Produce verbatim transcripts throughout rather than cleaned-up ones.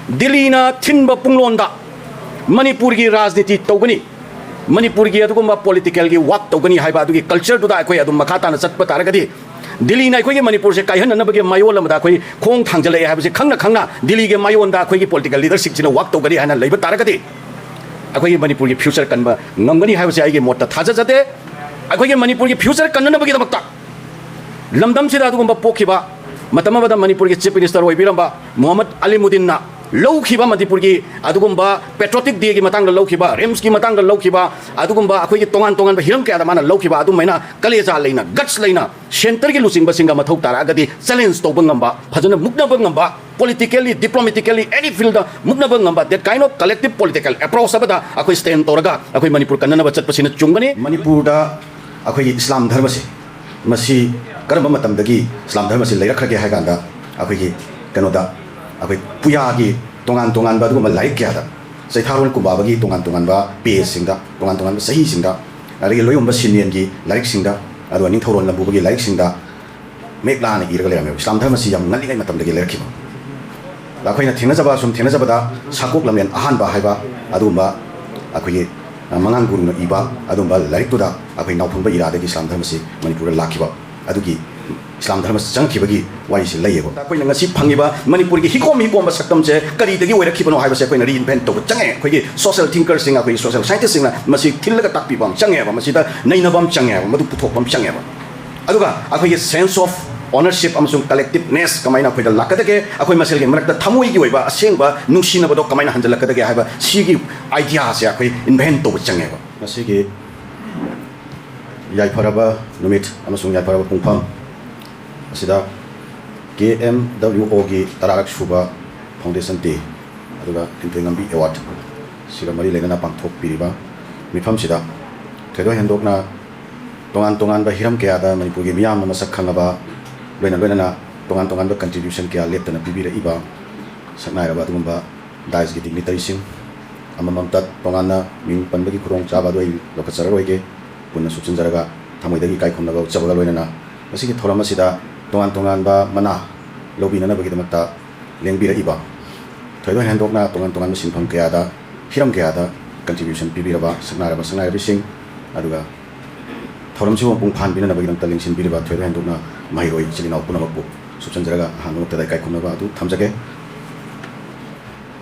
ꯗꯤꯜꯂꯤꯅ ꯊꯤꯟꯕ ꯄꯨꯡꯂꯣꯟꯗ ꯃꯅꯤꯄꯨꯔꯒꯤ ꯔꯥꯖꯅꯤꯇꯤ ꯇꯧꯒꯅꯤ, ꯃꯅꯤꯄꯨꯔꯒꯤ ꯑꯗꯨꯒꯨꯝꯕ ꯄꯣꯂꯤꯇꯤꯀꯦꯜꯒꯤ ꯋꯥꯛ ꯇꯧꯒꯅꯤ ꯍꯥꯏꯕ ꯑꯗꯨꯒꯤ ꯀꯜꯆꯔꯗꯨꯗ ꯑꯩꯈꯣꯏ ꯑꯗꯨꯝ ꯃꯈꯥ ꯇꯥꯅ ꯆꯠꯄ ꯇꯥꯔꯒꯗꯤ, ꯗꯤꯜꯂꯤꯅ ꯑꯩꯈꯣꯏꯒꯤ ꯃꯅꯤꯄꯨꯔꯁꯦ ꯀꯥꯏꯍꯟꯅꯅꯕꯒꯤ ꯃꯥꯌꯣꯜ ꯑꯃꯗ ꯑꯩꯈꯣꯏ ꯈꯣꯡ ꯊꯥꯡꯖꯜꯂꯛꯑꯦ ꯍꯥꯏꯕꯁꯤ ꯈꯪꯅ ꯈꯪꯅ ꯗꯤꯜꯂꯤꯒꯤ ꯃꯥꯌꯣꯟꯗ ꯑꯩꯈꯣꯏꯒꯤ ꯄꯣꯂꯤꯇꯤꯀꯦꯜ ꯂꯤꯗꯔꯁꯤꯞꯁꯤꯅ ꯋꯥꯛ ꯇꯧꯒꯅꯤ ꯍꯥꯏꯅ ꯂꯩꯕ ꯇꯥꯔꯒꯗꯤ, ꯑꯩꯈꯣꯏꯒꯤ ꯃꯅꯤꯄꯨꯔꯒꯤ ꯐ꯭ꯌꯨꯆꯔ ꯀꯟꯕ ꯉꯝꯒꯅꯤ ꯍꯥꯏꯕꯁꯦ ꯑꯩꯒꯤ ꯃꯣꯠꯇ ꯊꯥꯖꯖꯗꯦ꯫ ꯑꯩꯈꯣꯏꯒꯤ ꯃꯅꯤꯄꯨꯔꯒꯤ ꯐ꯭ꯌꯨꯆꯔ ꯀꯟꯅꯅꯕꯒꯤꯗꯃꯛꯇ ꯂꯝꯗꯝꯁꯤꯗ ꯑꯗꯨꯒꯨꯝꯕ ꯄꯣꯛꯈꯤꯕ, ꯃꯇꯝ ꯑꯃꯗ ꯃꯅꯤꯄꯨꯔꯒꯤ ꯆꯤꯐ ꯃꯤꯅꯤꯁꯇꯔ ꯑꯣꯏꯕꯤꯔꯝꯕ ꯃꯨꯍꯝꯃꯗ ꯑꯂꯤꯃꯨꯗꯤꯟꯅ ꯂꯧꯈꯤꯕ ꯃꯅꯤꯄꯨꯔꯒꯤ ꯑꯗꯨꯒꯨꯝꯕ ꯄꯦꯇ꯭ꯔꯣꯇꯤꯛ ꯗꯦꯒꯤ ꯃꯇꯥꯡꯗ ꯂꯧꯈꯤꯕ, ꯔꯤꯝꯁꯀꯤ ꯃꯇꯥꯡꯗ ꯂꯧꯈꯤꯕ, ꯑꯗꯨꯒꯨꯝꯕ ꯑꯩꯈꯣꯏꯒꯤ ꯇꯣꯉꯥꯟ ꯇꯣꯉꯥꯟꯕ ꯍꯤꯔꯝ ꯀꯌꯥꯗ ꯃꯥꯅ ꯂꯧꯈꯤꯕ ꯑꯗꯨꯃꯥꯏꯅ ꯀꯂꯦꯖꯥ ꯂꯩꯅ, ꯒꯠꯁ ꯂꯩꯅ ꯁꯦꯟꯇꯔꯒꯤ ꯂꯨꯆꯤꯡꯕꯁꯤꯡꯒ ꯃꯊꯧ ꯇꯥꯔꯛꯑꯒꯗꯤ ꯆꯦꯂꯦꯟꯖ ꯇꯧꯕ ꯉꯝꯕ, ꯐꯖꯅ ꯃꯨꯛꯅꯕ ꯉꯝꯕ, ꯄꯣꯂꯤꯇꯤꯀꯦꯜꯂꯤ, ꯗꯤꯄ꯭ꯂꯣꯃꯦꯇꯤꯀꯦꯜꯂꯤ, ꯑꯦꯅꯤ ꯐꯤꯜꯗ ꯃꯨꯛꯅꯕ ꯉꯝꯕ, that kind of collective political approach ꯑꯃꯗ ꯑꯩꯈꯣꯏ ꯁ꯭ꯇꯦꯟ ꯇꯧꯔꯒ ꯑꯩꯈꯣꯏ ꯃꯅꯤꯄꯨꯔ ꯀꯟꯅꯅꯕ ꯆꯠꯄꯁꯤꯅ ꯆꯨꯝꯒꯅꯤ꯫ ꯃꯅꯤꯄꯨꯔꯗ ꯑꯩꯈꯣꯏꯒꯤ ꯏꯁꯂꯥꯝ ꯙꯔꯃꯁꯦ, ꯃꯁꯤ ꯀꯔꯝꯕ ꯃꯇꯝꯗꯒꯤ ꯏꯁꯂꯥꯝ ꯙꯔꯃꯁꯤ ꯂꯩꯔꯛꯈ꯭ꯔꯒꯦ ꯍꯥꯏ ꯀꯥꯟꯗ, ꯑꯩꯈꯣꯏꯒꯤ ꯀꯩꯅꯣꯗ, ꯑꯩꯈꯣꯏ ꯄꯨꯌꯥꯒꯤ ꯇꯣꯉꯥꯟ ꯇꯣꯉꯥꯟꯕ ꯑꯗꯨꯒꯨꯝꯕ ꯂꯥꯏꯔꯤꯛ ꯀꯌꯥꯗ, ꯆꯩꯊꯥꯔꯣꯜ ꯀꯨꯝꯕꯥꯕꯒꯤ ꯇꯣꯉꯥꯟ ꯇꯣꯉꯥꯟꯕ ꯄꯦꯖꯁꯤꯡꯗ, ꯇꯣꯉꯥꯟ ꯇꯣꯉꯥꯟꯕ ꯆꯍꯤꯁꯤꯡꯗ, ꯑꯗꯒꯤ ꯂꯣꯏꯌꯣꯝꯕ ꯁꯤꯟꯌꯦꯟꯒꯤ ꯂꯥꯏꯔꯤꯛꯁꯤꯡꯗ, ꯑꯗꯨꯒ ꯅꯤꯡꯊꯧꯔꯣꯜ ꯂꯝꯕꯨꯕꯒꯤ ꯂꯥꯏꯔꯤꯛꯁꯤꯡꯗ ꯃꯌꯦꯛ ꯂꯥꯅ ꯏꯔꯒ ꯂꯩꯔꯝꯃꯦꯕ꯫ ꯏꯁꯂꯥꯝ ꯙꯔꯃꯁꯤ ꯌꯥꯝ ꯉꯜꯂꯤꯉꯩ ꯃꯇꯝꯗꯒꯤ ꯂꯩꯔꯛꯈꯤꯕ꯫ ꯑꯩꯈꯣꯏꯅ ꯊꯦꯡꯅꯖꯕ, ꯁꯨꯝ ꯊꯦꯡꯅꯖꯕꯗ, ꯁꯥꯀꯣꯛ ꯂꯝꯂꯦꯟ ꯑꯍꯥꯟꯕ ꯍꯥꯏꯕ ꯑꯗꯨꯒꯨꯝꯕ ꯑꯩꯈꯣꯏꯒꯤ, ꯑ, ꯃꯉꯥꯡ ꯒꯨꯔꯨꯅ ꯏꯕ ꯑꯗꯨꯒꯨꯝꯕ ꯂꯥꯏꯔꯤꯛꯇꯨꯗ ꯑꯩꯈꯣꯏ ꯅꯥꯎꯐꯪꯕ ꯏꯔꯥꯗꯒꯤ ꯏꯁꯂꯥꯝ ꯙꯔꯃꯁꯤ ꯃꯅꯤꯄꯨꯔꯗ ꯂꯥꯛꯈꯤꯕ, ꯑꯗꯨꯒꯤ ꯏꯁꯂꯥꯝ ꯙꯔꯃ ꯆꯪꯈꯤꯕꯒꯤ ꯋꯥꯔꯤꯁꯤ ꯂꯩꯌꯦꯕ꯫ ꯑꯩꯈꯣꯏꯅ ꯉꯁꯤ ꯐꯪꯉꯤꯕ ꯃꯅꯤꯄꯨꯔꯒꯤ ꯍꯤꯒꯣꯝ ꯍꯤꯒꯣꯝꯕ ꯁꯛꯇꯝꯁꯦ ꯀꯔꯤꯗꯒꯤ ꯑꯣꯏꯔꯛꯈꯤꯕꯅꯣ ꯍꯥꯏꯕꯁꯦ ꯑꯩꯈꯣꯏꯅ ꯔꯤꯏꯟꯚꯦꯟꯠ ꯇꯧꯕ ꯆꯪꯉꯦ꯫ ꯑꯩꯈꯣꯏꯒꯤ ꯁꯣꯁꯤꯌꯦꯜ ꯊꯤꯡꯀꯔꯁꯤꯡ, ꯑꯩꯈꯣꯏꯒꯤ ꯁꯣꯁꯤꯌꯦꯜ ꯁꯥꯏꯟꯇꯤꯁꯁꯤꯡꯅ ꯃꯁꯤ ꯊꯤꯜꯂꯒ ꯇꯥꯛꯄꯤꯕ ꯑꯃ ꯆꯪꯉꯦꯕ, ꯃꯁꯤꯗ ꯅꯩꯅꯕ ꯑꯃ ꯆꯪꯉꯦꯕ, ꯃꯗꯨ ꯄꯨꯊꯣꯛꯄ ꯑꯃ ꯆꯪꯉꯦꯕ꯫ ꯑꯗꯨꯒ ꯑꯩꯈꯣꯏꯒꯤ sense of ownership ꯑꯃꯁꯨꯡ ꯀꯂꯦꯛꯇꯤꯕꯅꯦꯁ ꯀꯃꯥꯏꯅ ꯑꯩꯈꯣꯏꯗ ꯂꯥꯛꯀꯗꯒꯦ, ꯑꯩꯈꯣꯏ ꯃꯁꯦꯜꯒꯤ ꯃꯔꯛꯇ ꯊꯃꯣꯏꯒꯤ ꯑꯣꯏꯕ ꯑꯁꯦꯡꯕ ꯅꯨꯡꯁꯤꯅꯕꯗꯣ ꯀꯃꯥꯏꯅ ꯍꯟꯖꯤꯜꯂꯛꯀꯗꯒꯦ ꯍꯥꯏꯕ ꯁꯤꯒꯤ ꯑꯥꯏꯗꯤꯌꯥꯁꯦ ꯑꯩꯈꯣꯏ ꯏꯟꯚꯦꯟꯠ ꯇꯧꯕ ꯆꯪꯉꯦꯕ꯫ ꯉꯁꯤꯒꯤ ꯌꯥꯏꯐꯔꯕ ꯅꯨꯃꯤꯠ ꯑꯃꯁꯨꯡ ꯌꯥꯏꯐꯔꯕ ꯄꯨꯡꯐꯝ ꯑꯁꯤꯗ ꯀꯦ ꯑꯦꯝ ꯗꯕ꯭ꯂꯤꯎ ꯑꯣꯒꯤ ꯇꯔꯥꯔꯛ ꯁꯨꯕ ꯐꯥꯎꯟꯗꯦꯁꯟ ꯗꯦ, ꯑꯗꯨꯒ ꯂꯤꯟꯊꯣꯏ ꯉꯝꯕꯤ ꯑꯦꯋꯥꯔꯗ, ꯁꯤꯒ ꯃꯔꯤ ꯂꯩꯅꯅ ꯄꯥꯡꯊꯣꯛꯄꯤꯔꯤꯕ ꯃꯤꯐꯝꯁꯤꯗ ꯊꯣꯏꯗꯣꯛ ꯍꯦꯟꯗꯣꯛꯅ ꯇꯣꯉꯥꯟ ꯇꯣꯉꯥꯟꯕ ꯍꯤꯔꯝ ꯀꯌꯥꯗ ꯃꯅꯤꯄꯨꯔꯒꯤ ꯃꯤꯌꯥꯝꯅ ꯃꯁꯛ ꯈꯪꯉꯕ, ꯂꯣꯏꯅ ꯂꯣꯏꯅꯅ ꯇꯣꯉꯥꯟ ꯇꯣꯉꯥꯟꯕ ꯀꯟꯇ꯭ꯔꯤꯕ꯭ꯌꯨꯁꯟ ꯀꯌꯥ ꯂꯦꯞꯇꯅ ꯄꯤꯕꯤꯔꯛꯏꯕ ꯁꯛꯅꯥꯏꯔꯕ ꯑꯗꯨꯒꯨꯝꯕ ꯗꯥꯏꯁꯀꯤ ꯗꯤꯒꯅꯤꯇꯔꯤꯁꯤꯡ, ꯑꯃꯃꯝꯇ ꯇꯣꯉꯥꯟꯅ ꯃꯤꯡ ꯄꯟꯕꯒꯤ ꯈꯨꯗꯣꯡꯆꯥꯕ ꯑꯗꯨ ꯑꯩ ꯂꯧꯈꯠꯆꯔꯔꯣꯏꯒꯦ꯫ ꯄꯨꯟꯅ ꯁꯨꯞꯆꯤꯟꯖꯔꯒ ꯊꯃꯣꯏꯗꯒꯤ ꯏꯀꯥꯏ ꯈꯨꯝꯅꯕ ꯎꯠꯆꯕꯒ ꯂꯣꯏꯅꯅ ꯉꯁꯤꯒꯤ ꯊꯧꯔꯝ ꯑꯁꯤꯗ ꯇꯣꯉꯥꯟ ꯇꯣꯉꯥꯟꯕ ꯃꯅꯥ ꯂꯧꯕꯤꯅꯅꯕꯒꯤꯗꯃꯛꯇ ꯂꯦꯡꯕꯤꯔꯛꯏꯕ ꯊꯣꯏꯗꯣꯛ ꯍꯦꯟꯗꯣꯛꯅ ꯇꯣꯉꯥꯟ ꯇꯣꯉꯥꯟꯕ ꯁꯤꯟꯐꯝ ꯀꯌꯥꯗ, ꯍꯤꯔꯝ ꯀꯌꯥꯗ contribution ꯄꯤꯕꯤꯔꯕ ꯁꯛꯅꯥꯏꯔꯕ ꯁꯛꯅꯥꯏꯔꯕꯤꯁꯤꯡ, ꯑꯗꯨꯒ ꯊꯧꯔꯝꯁꯤꯕꯨ ꯃꯄꯨꯡ ꯐꯥꯍꯟꯕꯤꯅꯅꯕꯒꯤꯗꯃꯛꯇ ꯂꯦꯡꯁꯤꯟꯕꯤꯔꯤꯕ ꯊꯣꯏꯗꯣꯛ ꯍꯦꯟꯗꯣꯛꯅ ꯃꯍꯩꯔꯣꯏ ꯏꯆꯤꯜ ꯏꯅꯥꯎ ꯄꯨꯝꯅꯃꯛꯄꯨ ꯁꯨꯞꯆꯟꯖꯔꯒ ꯑꯍꯥꯟꯕ ꯃꯛꯇꯗ ꯏꯀꯥꯏ ꯈꯨꯝꯅꯕ ꯑꯗꯨ ꯊꯝꯖꯒꯦ꯫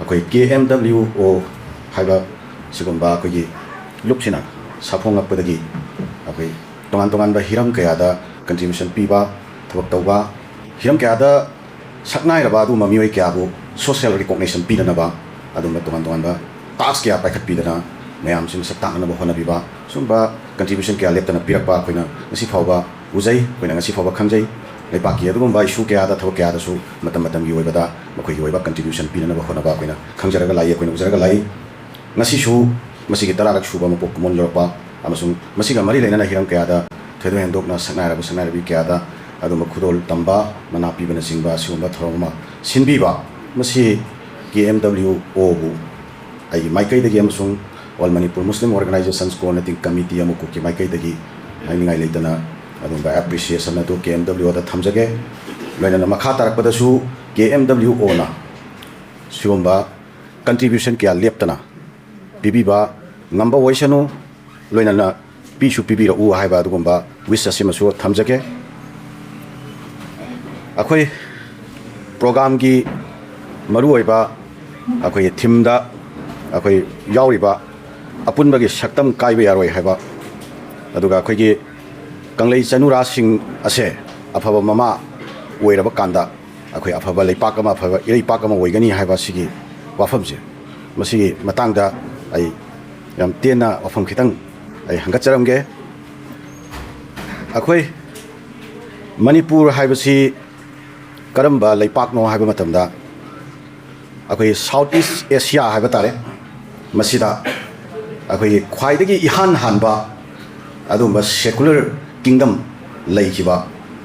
ꯑꯩꯈꯣꯏ ꯀꯦ ꯑꯦꯝ ꯗꯕ꯭ꯂꯤꯎ ꯑꯣ ꯍꯥꯏꯕ ꯁꯤꯒꯨꯝꯕ ꯑꯩꯈꯣꯏꯒꯤ ꯂꯨꯞꯁꯤꯅ ꯁꯥꯐꯣꯡꯂꯛꯄꯗꯒꯤ ꯑꯩꯈꯣꯏ ꯇꯣꯉꯥꯟ ꯇꯣꯉꯥꯟꯕ ꯍꯤꯔꯝ ꯀꯌꯥꯗ contribution ꯄꯤꯕ, ꯊꯕꯛ ꯇꯧꯕ, ꯍꯤꯔꯝ ꯀꯌꯥꯗ ꯁꯛꯅꯥꯏꯔꯕ ꯑꯗꯨꯒꯨꯝꯕ ꯃꯤꯑꯣꯏ ꯀꯌꯥꯕꯨ social recognition ꯄꯤꯅꯅꯕ ꯑꯗꯨꯝꯕ ꯇꯣꯉꯥꯟ ꯇꯣꯉꯥꯟꯕ task ꯀꯌꯥ ꯄꯥꯏꯈꯠꯄꯤꯗꯅ ꯃꯌꯥꯝꯁꯤꯡ ꯁꯛ ꯇꯥꯛꯅꯅꯕ ꯍꯣꯠꯅꯕꯤꯕ, ꯁꯨꯝꯕ contribution ꯀꯌꯥ ꯂꯦꯞꯇꯅ ꯄꯤꯔꯛꯄ ꯑꯩꯈꯣꯏꯅ ꯉꯁꯤ ꯐꯥꯎꯕ ꯎꯖꯩ, ꯑꯩꯈꯣꯏꯅ ꯉꯁꯤ ꯐꯥꯎꯕ ꯈꯪꯖꯩ꯫ ꯂꯩꯄꯥꯛꯀꯤ ꯑꯗꯨꯒꯨꯝꯕ issue ꯀꯌꯥꯗ, ꯊꯕꯛ ꯀꯌꯥꯗꯁꯨ ꯃꯇꯝ ꯃꯇꯝꯒꯤ ꯑꯣꯏꯕꯗ ꯃꯈꯣꯏꯒꯤ ꯑꯣꯏꯕ contribution ꯄꯤꯅꯅꯕ ꯍꯣꯠꯅꯕ ꯑꯩꯈꯣꯏꯅ ꯈꯪꯖꯔꯒ ꯂꯥꯛꯏ, ꯑꯩꯈꯣꯏꯅ ꯎꯖꯔꯒ ꯂꯥꯛꯏ꯫ ꯉꯁꯤꯁꯨ ꯃꯁꯤꯒꯤ ꯇꯔꯥꯔꯛ ꯁꯨꯕ ꯃꯄꯣꯛ ꯀꯨꯝꯑꯣꯟ ꯌꯧꯔꯛꯄ ꯑꯃꯁꯨꯡ ꯃꯁꯤꯒ ꯃꯔꯤ ꯂꯩꯅꯅ ꯍꯤꯔꯝ ꯀꯌꯥꯗ ꯊꯣꯏꯗꯣꯛ ꯍꯦꯟꯗꯣꯛꯅ ꯁꯛꯅꯥꯏꯔꯕ ꯁꯛꯅꯥꯏꯔꯕꯤ ꯀꯌꯥꯗ ꯑꯗꯨꯝꯕ ꯈꯨꯗꯣꯜ ꯇꯝꯕ, ꯃꯅꯥ ꯄꯤꯕꯅꯆꯤꯡꯕ ꯑꯁꯤꯒꯨꯝꯕ ꯊꯧꯔꯝ ꯑꯃ ꯁꯤꯟꯕꯤꯕ, ꯃꯁꯤ ꯀꯦ ꯑꯦꯝ ꯗꯕ꯭ꯂꯤꯎ ꯑꯣꯕꯨ ꯑꯩꯒꯤ ꯃꯥꯏꯀꯩꯗꯒꯤ ꯑꯃꯁꯨꯡ All Manipur Muslim Organizations Coordinating Committee ꯑꯃ ꯀꯨꯛꯀꯤ ꯃꯥꯏꯀꯩꯗꯒꯤ ꯍꯥꯏꯅꯤꯡꯉꯥꯏ ꯂꯩꯇꯅ ꯑꯗꯨꯝꯕ appreciation ꯑꯗꯨ ꯀꯦ ꯑꯦꯝ ꯗꯕ꯭ꯂꯤꯎ ꯑꯣꯗ ꯊꯝꯖꯒꯦ꯫ ꯂꯣꯏꯅꯅ ꯃꯈꯥ ꯇꯥꯔꯛꯄꯗꯁꯨ ꯀꯦ ꯑꯦꯝ ꯗꯕ꯭ꯂꯤꯎ ꯑꯣꯅ ꯁꯤꯒꯨꯝꯕ contribution ꯀꯌꯥ ꯂꯦꯞꯇꯅ ꯄꯤꯕꯤꯕ ꯉꯝꯕ ꯑꯣꯏꯁꯅꯨ꯫ ꯂꯣꯏꯅꯅ ꯄꯤꯁꯨ ꯄꯤꯕꯤꯔꯛꯎ ꯍꯥꯏꯕ ꯑꯗꯨꯒꯨꯝꯕ wish ꯑꯁꯤꯃꯁꯨ ꯊꯝꯖꯒꯦ꯫ ꯑꯩꯈꯣꯏ programꯒꯤ ꯃꯔꯨꯑꯣꯏꯕ ꯑꯩꯈꯣꯏꯒꯤ themeꯗ ꯑꯩꯈꯣꯏ ꯌꯥꯎꯔꯤꯕ ꯑꯄꯨꯟꯕꯒꯤ ꯁꯛꯇꯝ ꯀꯥꯏꯕ ꯌꯥꯔꯣꯏ ꯍꯥꯏꯕ, ꯑꯗꯨꯒ ꯑꯩꯈꯣꯏꯒꯤ ꯀꯪꯂꯩ ꯆꯅꯨꯔꯥꯁꯤꯡ ꯑꯁꯦ ꯑꯐꯕ ꯃꯃꯥ ꯑꯣꯏꯔꯕ ꯀꯥꯟꯗ ꯑꯩꯈꯣꯏ ꯑꯐꯕ ꯂꯩꯄꯥꯛ ꯑꯃ, ꯑꯐꯕ ꯏꯔꯩꯄꯥꯛ ꯑꯃ ꯑꯣꯏꯒꯅꯤ ꯍꯥꯏꯕ ꯁꯤꯒꯤ ꯋꯥꯐꯝꯁꯦ, ꯃꯁꯤꯒꯤ ꯃꯇꯥꯡꯗ ꯑꯩ ꯌꯥꯝ ꯇꯦꯟꯅ ꯋꯥꯐꯝ ꯈꯤꯇꯪ ꯑꯩ ꯍꯪꯒꯠꯆꯔꯝꯒꯦ꯫ ꯑꯩꯈꯣꯏ ꯃꯅꯤꯄꯨꯔ ꯍꯥꯏꯕꯁꯤ ꯀꯔꯝꯕ ꯂꯩꯄꯥꯛꯅꯣ ꯍꯥꯏꯕ ꯃꯇꯝꯗ, ꯑꯩꯈꯣꯏ South East Asia ꯍꯥꯏꯕ ꯇꯥꯔꯦ, ꯃꯁꯤꯗ ꯑꯩꯈꯣꯏꯒꯤ ꯈ꯭ꯋꯥꯏꯗꯒꯤ ꯏꯍꯥꯟ ꯍꯥꯟꯕ ꯑꯗꯨꯒꯨꯝꯕ secular kingdom ꯂꯩꯈꯤꯕ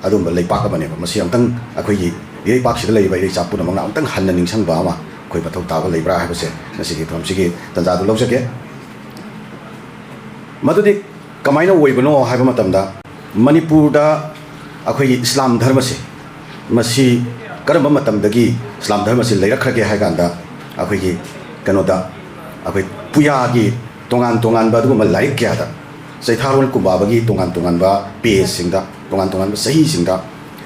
ꯑꯗꯨꯒꯨꯝꯕ ꯂꯩꯄꯥꯛ ꯑꯃꯅꯦꯕ꯫ ꯃꯁꯤ ꯑꯃꯨꯛꯇꯪ ꯑꯩꯈꯣꯏꯒꯤ ꯏꯔꯩꯄꯥꯛꯁꯤꯗ ꯂꯩꯔꯤꯕ ꯏꯔꯩꯆꯥ ꯄꯨꯝꯅꯃꯛꯅ ꯑꯃꯨꯛꯇꯪ ꯍꯟꯅ ꯅꯤꯡꯁꯤꯡꯕ ꯑꯃ ꯑꯩꯈꯣꯏ ꯃꯊꯧ ꯇꯥꯕ ꯂꯩꯕ꯭ꯔꯥ ꯍꯥꯏꯕꯁꯦ ꯉꯁꯤꯒꯤ ꯊꯧꯔꯝꯁꯤꯒꯤ ꯇꯥꯟꯖꯥꯗꯨ ꯂꯧꯖꯒꯦ꯫ ꯃꯗꯨꯗꯤ ꯀꯃꯥꯏꯅ ꯑꯣꯏꯕꯅꯣ ꯍꯥꯏꯕ ꯃꯇꯝꯗ, ꯃꯅꯤꯄꯨꯔꯗ ꯑꯩꯈꯣꯏꯒꯤ ꯏꯁꯂꯥꯝ ꯙꯔꯃꯁꯦ, ꯃꯁꯤ ꯀꯔꯝꯕ ꯃꯇꯝꯗꯒꯤ ꯏꯁꯂꯥꯝ ꯙꯔꯃꯁꯤ ꯂꯩꯔꯛꯈ꯭ꯔꯒꯦ ꯍꯥꯏ ꯀꯥꯟꯗ, ꯑꯩꯈꯣꯏꯒꯤ ꯀꯩꯅꯣꯗ, ꯑꯩꯈꯣꯏ ꯄꯨꯌꯥꯒꯤ ꯇꯣꯉꯥꯟ ꯇꯣꯉꯥꯟꯕ ꯑꯗꯨꯒꯨꯝꯕ ꯂꯥꯏꯔꯤꯛ ꯀꯌꯥꯗ, ꯆꯩꯊꯥꯔꯣꯜ ꯀꯨꯝꯕꯥꯕꯒꯤ ꯇꯣꯉꯥꯟ ꯇꯣꯉꯥꯟꯕ ꯄꯦꯖꯁꯤꯡꯗ, ꯇꯣꯉꯥꯟ ꯇꯣꯉꯥꯟꯕ ꯆꯍꯤꯁꯤꯡꯗ,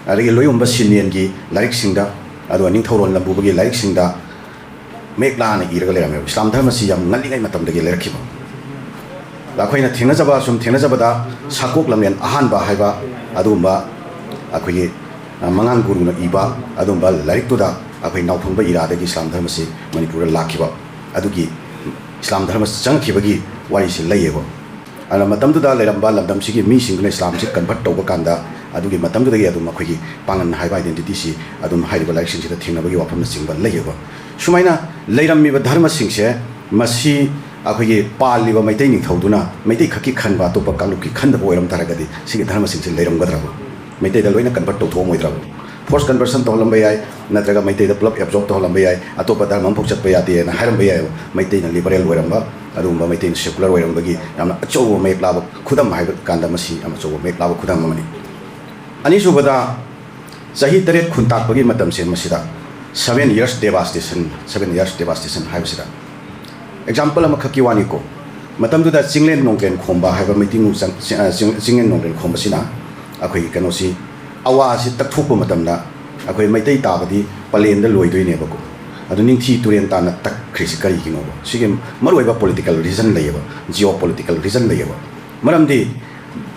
ꯑꯗꯒꯤ ꯂꯣꯏꯌꯣꯝꯕ ꯁꯤꯟꯌꯦꯟꯒꯤ ꯂꯥꯏꯔꯤꯛꯁꯤꯡꯗ, ꯑꯗꯨꯒ ꯅꯤꯡꯊꯧꯔꯣꯜ ꯂꯝꯕꯨꯕꯒꯤ ꯂꯥꯏꯔꯤꯛꯁꯤꯡꯗ ꯃꯌꯦꯛ ꯂꯥꯅ ꯏꯔꯒ ꯂꯩꯔꯝꯃꯦꯕ꯫ ꯏꯁꯂꯥꯝ ꯙꯔꯃꯁꯤ ꯌꯥꯝ ꯉꯜꯂꯤꯉꯩ ꯃꯇꯝꯗꯒꯤ ꯂꯩꯔꯛꯈꯤꯕ꯫ ꯑꯩꯈꯣꯏꯅ ꯊꯦꯡꯅꯖꯕ, ꯁꯨꯝ ꯊꯦꯡꯅꯖꯕꯗ, ꯁꯥꯀꯣꯛ ꯂꯝꯃꯦꯟ ꯑꯍꯥꯟꯕ ꯍꯥꯏꯕ ꯑꯗꯨꯒꯨꯝꯕ ꯑꯩꯈꯣꯏꯒꯤ, ꯑ, ꯃꯉꯥꯡ ꯒꯨꯔꯨꯅ ꯏꯕ ꯑꯗꯨꯒꯨꯝꯕ ꯂꯥꯏꯔꯤꯛꯇꯨꯗ ꯑꯩꯈꯣꯏ ꯅꯥꯎꯐꯪꯕ ꯏꯔꯥꯗꯒꯤ ꯏꯁꯂꯥꯝ ꯙꯔꯃꯁꯤ ꯃꯅꯤꯄꯨꯔꯗ ꯂꯥꯛꯈꯤꯕ, ꯑꯗꯨꯒꯤ ꯏꯁꯂꯥꯝ ꯙꯔꯃ ꯆꯪꯉꯛꯈꯤꯕꯒꯤ ꯋꯥꯔꯤꯁꯤ ꯂꯩꯌꯦꯕ꯫ ꯑꯗꯨꯅ ꯃꯇꯝꯗꯨꯗ ꯂꯩꯔꯝꯕ ꯂꯝꯗꯝꯁꯤꯒꯤ ꯃꯤꯁꯤꯡꯗꯨꯅ ꯏꯁꯂꯥꯝꯁꯤ convert ꯇꯧꯕ ꯀꯥꯟꯗ, ꯑꯗꯨꯒꯤ ꯃꯇꯝꯗꯨꯗꯒꯤ ꯑꯗꯨꯝ ꯑꯩꯈꯣꯏꯒꯤ ꯄꯥꯉꯟ ꯍꯥꯏꯕ identityꯁꯤ ꯑꯗꯨꯝ ꯍꯥꯏꯔꯤꯕ ꯂꯥꯏꯔꯤꯛꯁꯤꯡꯁꯤꯗ ꯊꯦꯡꯅꯕꯒꯤ ꯋꯥꯐꯝꯅꯆꯤꯡꯕ ꯂꯩꯌꯦꯕ꯫ ꯁꯨꯃꯥꯏꯅ ꯂꯩꯔꯝꯃꯤꯕ ꯙꯔꯃꯁꯤꯡꯁꯦ, ꯃꯁꯤ ꯑꯩꯈꯣꯏꯒꯤ ꯄꯥꯜꯂꯤꯕ ꯃꯩꯇꯩ ꯅꯤꯡꯊꯧꯗꯨꯅ ꯃꯩꯇꯩ ꯈꯛꯀꯤ ꯈꯟꯕ, ꯑꯇꯣꯞꯄ ꯀꯥꯡꯂꯨꯞꯀꯤ ꯈꯟꯗꯕ ꯑꯣꯏꯔꯝ ꯇꯥꯔꯒꯗꯤ, ꯁꯤꯒꯤ ꯙꯔꯃꯁꯤꯡꯁꯦ ꯂꯩꯔꯝꯒꯗ꯭ꯔꯕ? ꯃꯩꯇꯩꯗ ꯂꯣꯏꯅ convert ꯇꯧꯊꯣꯛꯑꯝꯃꯣꯏꯗ꯭ꯔꯕ? Force conversion ꯇꯧꯍꯜꯂꯝꯕ ꯌꯥꯏ, ꯅꯠꯇ꯭ꯔꯒ ꯃꯩꯇꯩꯗ ꯄꯨꯂꯞ absorb ꯇꯧꯍꯜꯂꯝꯕ ꯌꯥꯏ, ꯑꯇꯣꯞꯄ ꯙꯔꯃ ꯑꯃꯐꯥꯎ ꯆꯠꯄ ꯌꯥꯗꯦꯅ ꯍꯥꯏꯔꯝꯕ ꯌꯥꯏꯑꯕ꯫ ꯃꯩꯇꯩꯅ liberal ꯑꯣꯏꯔꯝꯕ, ꯑꯗꯨꯒꯨꯝꯕ ꯃꯩꯇꯩꯅ secular ꯑꯣꯏꯔꯝꯕꯒꯤ ꯌꯥꯝꯅ ꯑꯆꯧꯕ ꯃꯌꯦꯛ ꯂꯥꯕ ꯈꯨꯗꯝ ꯍꯥꯏꯕ ꯀꯥꯟꯗ, ꯃꯁꯤ ꯌꯥꯝ ꯑꯆꯧꯕ ꯃꯌꯦꯛ ꯂꯥꯕ ꯈꯨꯗꯝ ꯑꯃꯅꯤ꯫ ꯑꯅꯤꯁꯨꯕꯗ, ꯆꯍꯤ ꯇꯔꯦꯠ ꯈꯨꯟꯇꯥꯛꯄꯒꯤ ꯃꯇꯝꯁꯦ, ꯃꯁꯤꯗ seven years devastation, seven years devastation ꯍꯥꯏꯕꯁꯤꯗ example ꯑꯃꯈꯛꯀꯤ ꯋꯥꯅꯤꯀꯣ꯫ ꯃꯇꯝꯗꯨꯗ ꯆꯤꯡꯂꯦꯟ ꯅꯣꯡꯂꯦꯟ ꯈꯣꯝꯕ ꯍꯥꯏꯕ ꯃꯩꯇꯩ ꯆꯤꯡ-, ꯆꯤꯡ-, ꯆꯤꯡꯂꯦꯟ ꯅꯣꯡꯂꯦꯟ ꯈꯣꯝꯕꯁꯤꯅ ꯑꯩꯈꯣꯏꯒꯤ ꯀꯩꯅꯣꯁꯤ, ꯑꯋꯥꯁꯤ ꯇꯛꯊꯣꯛꯄ ꯃꯇꯝꯗ, ꯑꯩꯈꯣꯏ ꯃꯩꯇꯩ ꯇꯥꯕꯗꯤ ꯄꯂꯦꯟꯗ ꯂꯣꯏꯗꯣꯏꯅꯦꯕꯀꯣ꯫ ꯑꯗꯨ ꯅꯤꯡꯊꯤ ꯇꯨꯔꯦꯟ ꯇꯥꯟꯅ ꯇꯛꯈ꯭ꯔꯤꯁꯤ ꯀꯔꯤꯒꯤꯅꯣꯕ? ꯁꯤꯒꯤ ꯃꯔꯨꯑꯣꯏꯕ political reason ꯂꯩꯌꯦꯕ, geopolitical reason ꯂꯩꯌꯦꯕ꯫ ꯃꯔꯝꯗꯤ